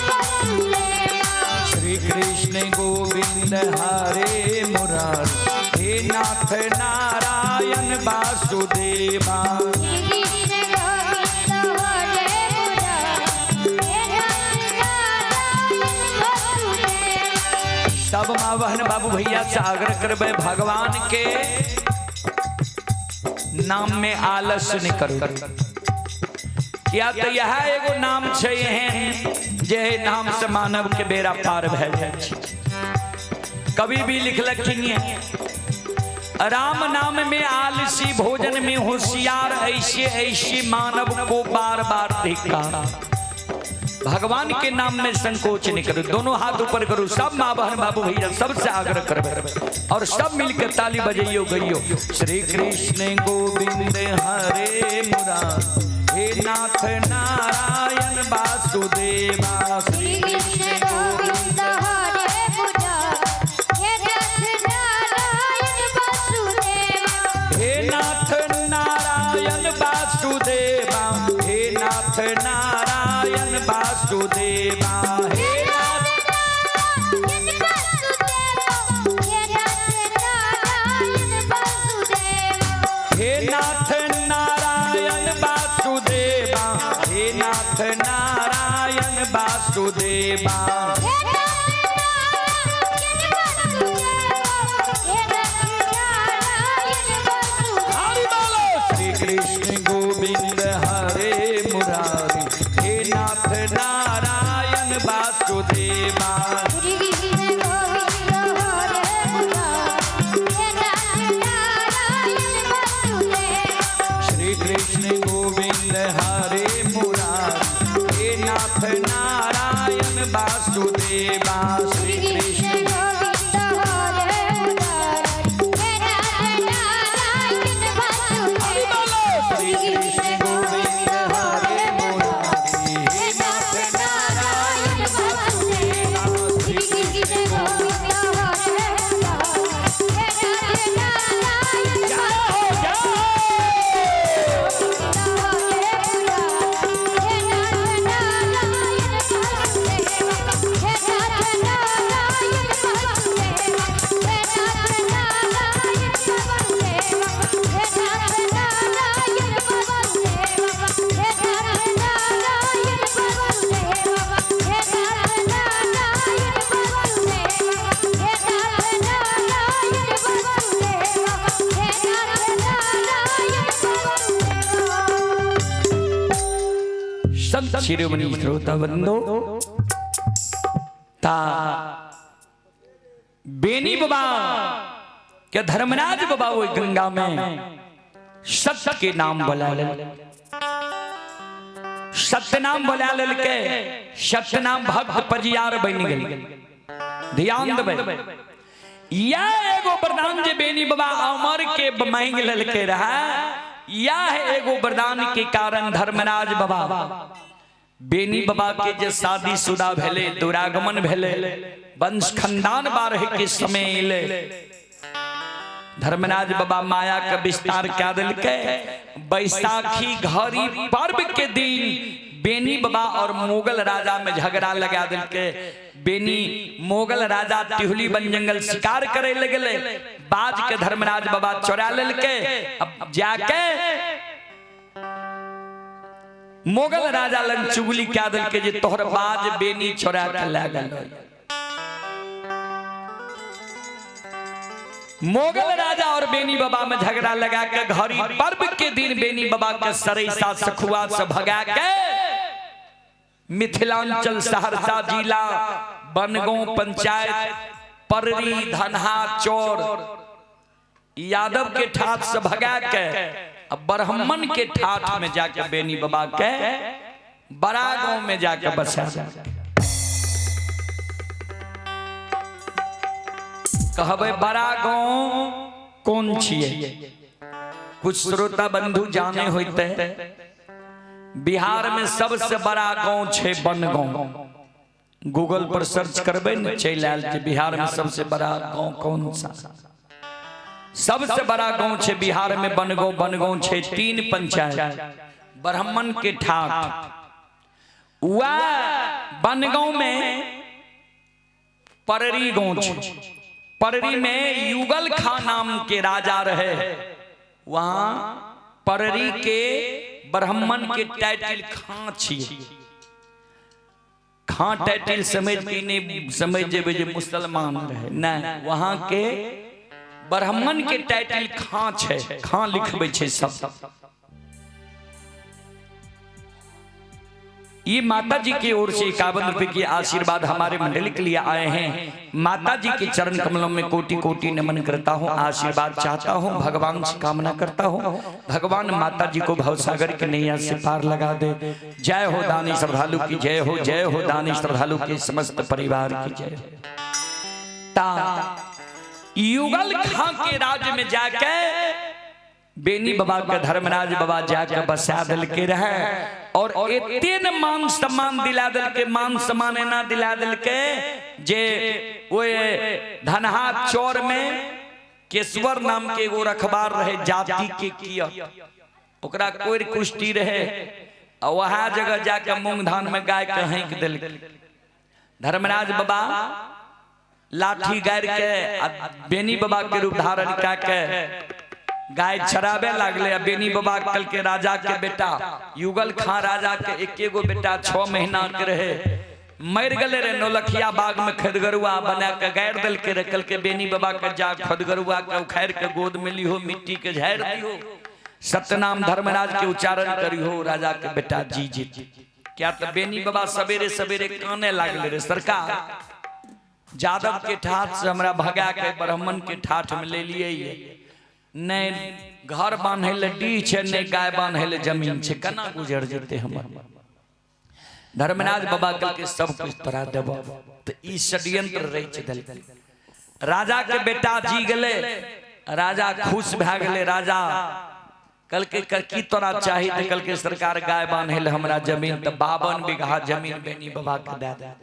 वासुदेवा। श्री कृष्ण गोविंद हरे मुरारे, हे नाथ नारायण वासुदेवा। श्री कृष्ण गोविंद हरे मुरारे, हे नाथ नारायण वासुदेवा। सब माँ बहन बाबू भैया से आग्रह करबे, भगवान के नाम में आलस नहीं करो। क्या तो यह एगो नाम छै एहन जे नाम से मानव के बेड़ा पार भए जाइ छै। कभी भी लिखलखिन राम नाम में आलसी भोजन में होशियार, ऐसे ऐसे मानव को बार बार धिक्कार। भगवान के नाम में संकोच नहीं करो, दोनों हाथ ऊपर करो। सब माँ बहन बाबू भैया सबसे आग्रह करबे और सब मिलकर ताली बजइयो गइयो। श्री कृष्ण गोविंद हरे मुरारी, हे नाथ नारायण वासुदेवा। श्री कृष्ण गोविंद हरे मुरारे, हे नाथ नारायण वासुदेवा। हे नाथ नारायण वासुदेवा, हे नाथ नारायण वासुदेवा, हे नाथ हे नाथ नारायण वासुदेवा, हे नाथ नारायण वासुदेवा। हरि बोलो। श्री कृष्ण गोविंद हरे मुरारी, हे नाथ नारायण वासुदेवा। श्री कृष्ण गोविंद हरे मुरारी, हे नाथ नारायण वासुदेवा। श्री कृष्ण हरि बोलो। श्री कृष्ण गोविंद हरे मुरारी, हे नाथ नारायण वासुदेवा। श्री जय हो जय। संत शिरोमणि श्रोता बंधो, ता बेनी बाबा के धर्मराज बाबा वो गंगा में सत्य के नाम बोला लेल, सत्य नाम बोला लेल के सत्य नाम भक्त पजियार बन गेल। ध्यान देबै, यह एगो वरदान जे बेनी बाबा अमर के मांग लेलके रहा, यह एगो वरदान के कारण धर्मराज बाबा बेनी बाबा के जे शादी शुदा भेले, दुरागमन भेले, वंश खानदान बारह के समय एले, धर्मराज बाबा माया के विस्तार क्या दिलके। बैसाखी घड़ी पर्व के दिन बेनी बाबा और मुगल राजा में झगड़ा लगा दिलके। बेनी मुगल राजा टिहुली बन जंगल शिकार करे लगले, बाज के धर्मराज बाबा चोरा लेलके। अब जाके मुगल राजा लग चुगली क्या दिलके जे तोहर बाज बेनी चोरा के ले गेल। मुगल राजा और बेनी बाबा में झगड़ा लगा के घड़ी पर्व के दिन बेनी बाबा के सरैसा सखुआ से भगा के मिथिलांचल सहरसा जिला बनगांव पंचायत पररी धनहा चौर यादव के ठाठ से भगा के अब ब्राह्मण के ठाठ में जाके बेनी बाबा के बड़ा गांव में जाके बसा। कहबे बड़ा गांव कौन छिए? कुछ श्रोता बंधु जाने होते, बिहार में सबसे बड़ा गांव छे बनगांव। गूगल पर सर्च करबे न चलि आयल जे बिहार में सबसे बड़ा गांव कौन सा। सबसे बड़ा गांव छे बिहार में बनगांव। बनगांव छे 3 पंचायत ब्राह्मण के ठाठ। वह बनगांव में पररी गांव छे। पररी में युगल खां नाम के राजा रहे। वहां पररी के ब्राह्मण के टाइटल खां छिए। खां टाइटल समझ के नहीं समझ जेबै जे मुसलमान रहे, नहीं, वहां के ब्राह्मण के टाइटल खां छे, खां लिखबै छे सब। ये माता जी की ओर से 51 रुपए की आशीर्वाद हमारे मंडली के लिए आए हैं। माता जी के चरण कमलों में कोटि कोटि नमन करता हूँ, आशीर्वाद चाहता हूँ, भगवान से कामना करता हूँ, भगवान माता जी को भवसागर के नैया से पार लगा दे। जय हो दानी श्रद्धालु की जय हो, जय हो दानी श्रद्धालु के समस्त परिवार की जय हो। ता युगल खां के राज्य में जाके बेनी बाबा के धर्मराज बाबा जाके बसा दिल के रहे और एते न मान सम्मान दिला दिल के, मान सम्मान एना दिला दिल के जे वो धनहा चौर में केशवर नाम के एगो रखबार रहे जाति के किया, ओकरा कोई कुश्ती रहे और वहाँ जगह जाके मूंग धान में गाय के हैंक दिल। धर्मराज बाबा लाठी गाड़ के बेनी बाबा के रूप धारण कऽ के गाय चराबे लागले। बेनी बाबा कल के राजा के बेटा युगल खां राजा के एक एगो बेटा 6 महीना के रहे, मर गले रे नौलखिया बाग में खदगरुआ बना के गाड़ दिल के रखल के बेनी बाबा के जा खदगरुआ के उखाड़ के गोद में लिहो, मिट्टी के झाड़ दिहो, सत्यनाम धर्मराज के उच्चारण करिहो, राजा के बेटा जी जी। क्या तो बेनी बाबा सवेरे सवेरे काने लागले रे, सरकार यादव के ठाठ से हमरा भगा के ब्राह्मण के ठाठ में ले लिए, नहीं घर बांधे ले डी छे, नहीं गाय बांधे ले जमीन छे, केना गुजर जेते हमर। धर्मराज बाबा कल के सब कुछ तोरा देबो। तो ई षड्यंत्र रहे छे दल। राजा के बेटा जी गेले, राजा खुश भए गेले। राजा कल के की तोरा चाही? तो कल के सरकार गाय बांधे ले हमरा जमीन, तो 52 बीघा जमीन बेनी बाबा के दे दे।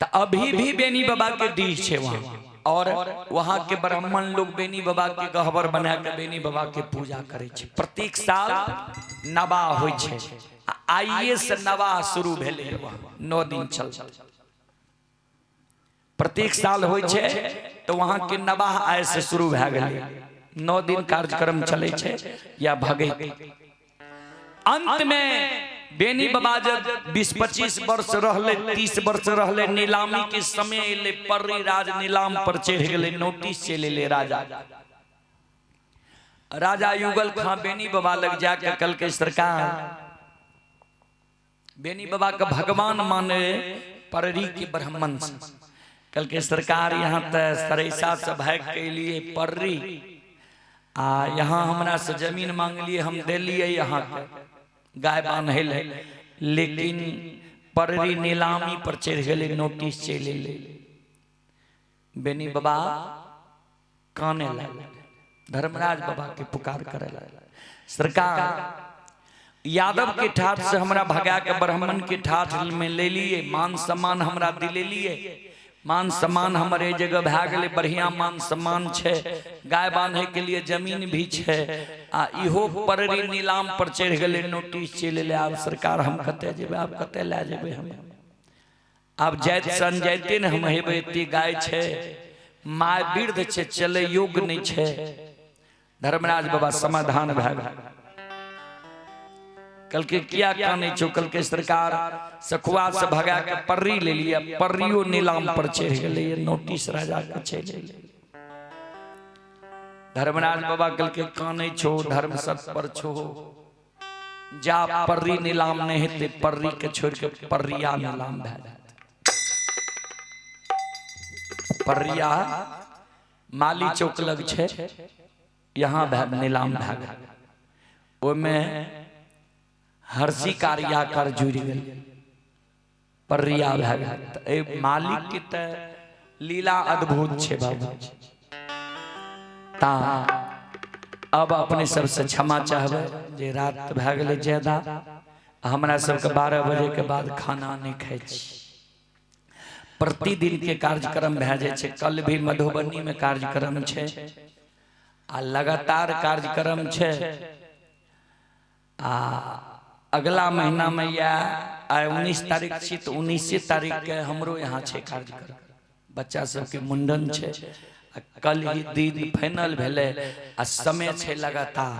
तो अभी भी बेनी बाबा के डीह छे वहां, और वहां के ब्राह्मण लोग बेनी बाबा के गहबर बना के बेनी बाबा के पूजा करे छे। प्रत्येक साल नवाह होइ छे, आइए से नवाह शुरू भेलै वहां, 9 दिन चल प्रत्येक साल होइ छे। तो वहां के नवाह आए से शुरू भए गेलै, 9 दिन कार्यक्रम चले छे या भगे। अंत में बेनी बाबा जब 20-25 वर्ष रहले, 30 वर्ष रहले, नीलामी के समय एले, पररी राज नीलाम पर चढ़ गेले, नोटिस चलि एले। राजा राजा युगल खां बेनी बाबा लग जाके कल के सरकार बेनी बाबा के भगवान माने पररी के ब्राह्मण से। कल के सरकार यहाँ त सरैसा से भाग के लिए पररी आ यहाँ हमरा से जमीन मांग लिए, हम देलिए यहाँ के गाय बांधे ले, लेकिन पररी नीलामी पर चढ़ गेले, नोटिस चलि एलै। बेनी बाबा काने लागल, धर्मराज बाबा के पुकार करे लागल, सरकार यादव के ठाठ से हमरा भगा के ब्राह्मण के ठाठ में ले लिए, मान सम्मान हमरा दिलेलिए, मान सम्मान हमर एहि जगह भए गेलै, बढ़िआँ मान सम्मान छै, गाय बान्हैके लिए जमीन भी छै, आ इहो पररी नीलाम पर चढ़ि गेलै, नोटिस चलि एलै। आब सरकार हम कतऽ जेबै, आब कतऽ लए जेबै हम? आब जाइत सन जाइते ने हम हेबै। एते गाय छै, माय वृद्ध छै, चलै योग्य नहि छै। धर्मराज बाबा समाधान भए गेल। कहलकै किया कानै छौ? कहलकै सरकार सखुआ से भगा के पर्री ले लिया, पर्रियो नीलाम पर चढ़ि गेलै, नोटिस राजा के चलि एलै। धर्मराज बाबा कहलकै कानै छौ, धर्म सत पर छौ, जा पर्री नीलाम नहि हेतै, पर्री के छोड़ि के पर्रिया नीलाम भए जायत। पर्रिया माली चौक लग छै, यहाँ भए नीलाम भए गेल। ओहिमे हर्षी कार्याकर जुड़ि गेल, पर्रिया भए गेल। तऽ एहि मालिक के तऽ लीला अद्भुत छै बाबू। ता अब अपने सबसे क्षमा चाहबै जे रात भए गेलै ज्यादा, हमरा सबके 12 बजे के बाद खाना नहि खाइ छी। प्रतिदिन के कार्यक्रम भए जाइ छै। कल भी मधुबनी में कार्यक्रम छै आ लगातार कार्यक्रम छै। आ अगला महीना में या आइ 19 तारीख छी तऽ 19 तारीख के हमरो यहाँ छै कार्यक्रम, बच्चा सबके मुंडन छै। आ कल ही दिन फाइनल भेलै आ समय छै लगातार,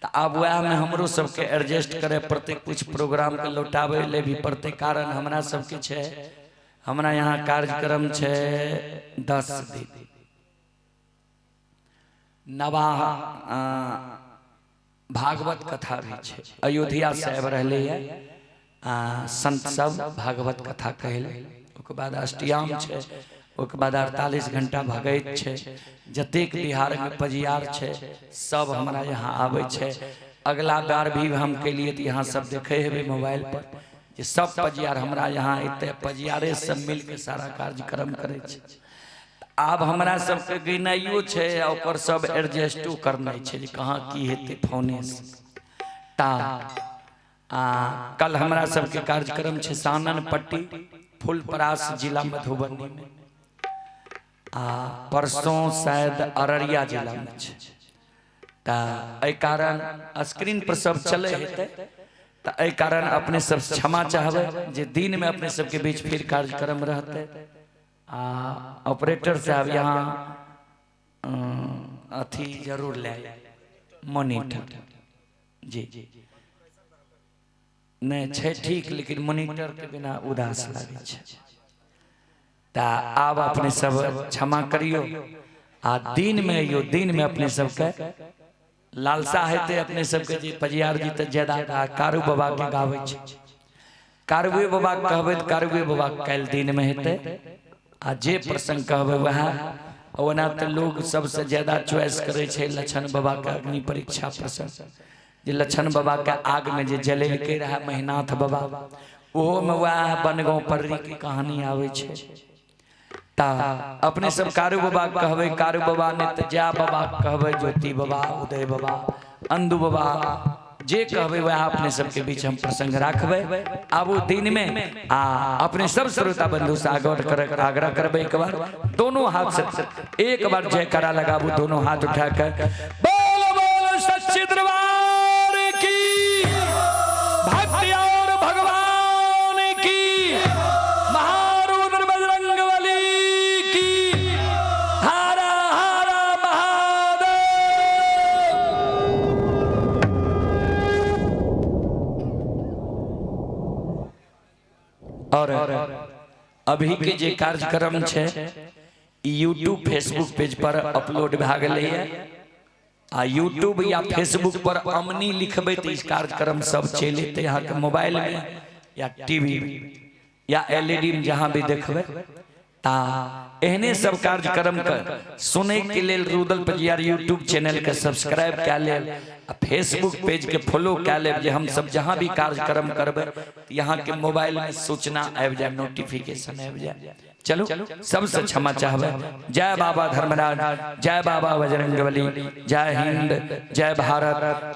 तऽ आब वएहमे हमरो सबके एडजस्ट करय पड़तै, कुछ प्रोग्रामके लौटाबै लए भी पड़तै। कारण हमरा सबके छै, हमरा यहाँ कार्यक्रम छै 10 दिन नवाह भागवत कथा भी छै। अयोध्या से आबि रहलैए संत सब भागवत कथा कहै लए। ओकर बाद अष्टयाम छै, ओकर बाद 48 घंटा भगैत छै। जतेक बिहारमे पजियार छै सब हमरा यहाँ आबै छै। अगला बार भी हम केलिए तऽ यहाँ सब देखे हेबै मोबाइल पर जे सब पजियार हमरा यहाँ एतै, पजियारे सब मिलके सारा कार्यक्रम करै छै। आब हमरा सबके गिनाइयो छै आ ओकर सब एडजस्टो करनाइ छै जे कहाँ की हेतै फोनेसँ। ता आ कल हमरा सबके कार्यक्रम छै सानन पट्टी फुलपरास जिला मधुबनी में, आ परसों शायद अररिया जिला में छै। तऽ एहि कारण स्क्रीन पर सब चलै हेतै, तऽ एहि कारण अपने सब क्षमा चाहबै जे दिन में अपने सबके बीच फिर कार्यक्रम रहतै। आ ऑपरेटर साहब यहाँ अथी जरूर ले मोनिटर जी नहि छै ठीक, लेकिन मोनिटर के बिना उदास लागै छै। तऽ आब अपने सब क्षमा करियौ आ दिन में अइयौ। दिन में अपने सबके लालसा हेतै अपने सबके जे पजियार जी तऽ ज्यादा कारू बाबा के गाबै छै, कारुए बाबा के कहबै तऽ कारुए बाबा के काल्हि दिन में हेतै आ जे प्रसंग कहबै वएह। ओना तऽ लोग सबसे ज्यादा चॉइस करै छै लछन बाबा के अग्नि परीक्षा प्रसंग, जे लछन बाबा के आग में जे जलेलकै रहए महिनाथ बाबा, ओहो में वएह बनगाँव पर्री के कहानी आबै छै। ता अपने सब कारू बाबा के कहबै कारू बाबा, नहि तऽ जय बाबा के कहबै ज्योति बाबा, उदय बाबा, अंदू बाबा, जे कहबै वएह अपने सबके बीच हम प्रसंग राखबै। आबू दिन में आ अपने सब श्रोता बंधु से आग्रह करबै एक बार दोनों हाथ से एक बार जयकारा लगाबू, दोनों हाथ उठा कर बोलो बोलो सच्चे दरबार की, भक्ति और भगवान की, महारुद्र बजरंग बली की, हारा हारा महादेव। और अभी के जे कार्यक्रम छै यूट्यूब फेसबुक पेज पर अपलोड भए गेलैए आ यूट्यूब या फेसबुक पर अमनी लिखबै तऽ ई कार्यक्रम सब चलि एतै अहाँके मोबाइल में या टीवी में या एलईडी में, जहाँ भी देखबै। ता एहने सब कार्यक्रम के सुनै के लेल रुदल पजियार यूट्यूब चैनल के सब्सक्राइब कए लेब आ फेसबुक पेज के फॉलो कए लेब, जे हम सब जहाँ भी कार्यक्रम करबै यहाँ के मोबाइल में सूचना आबि जाए, नोटिफिकेशन आबि जाए। चलू सबसे क्षमा चाहबै। जय बाबा धर्मराज, जय बाबा बजरंगबली, जय हिंद, जय भारत।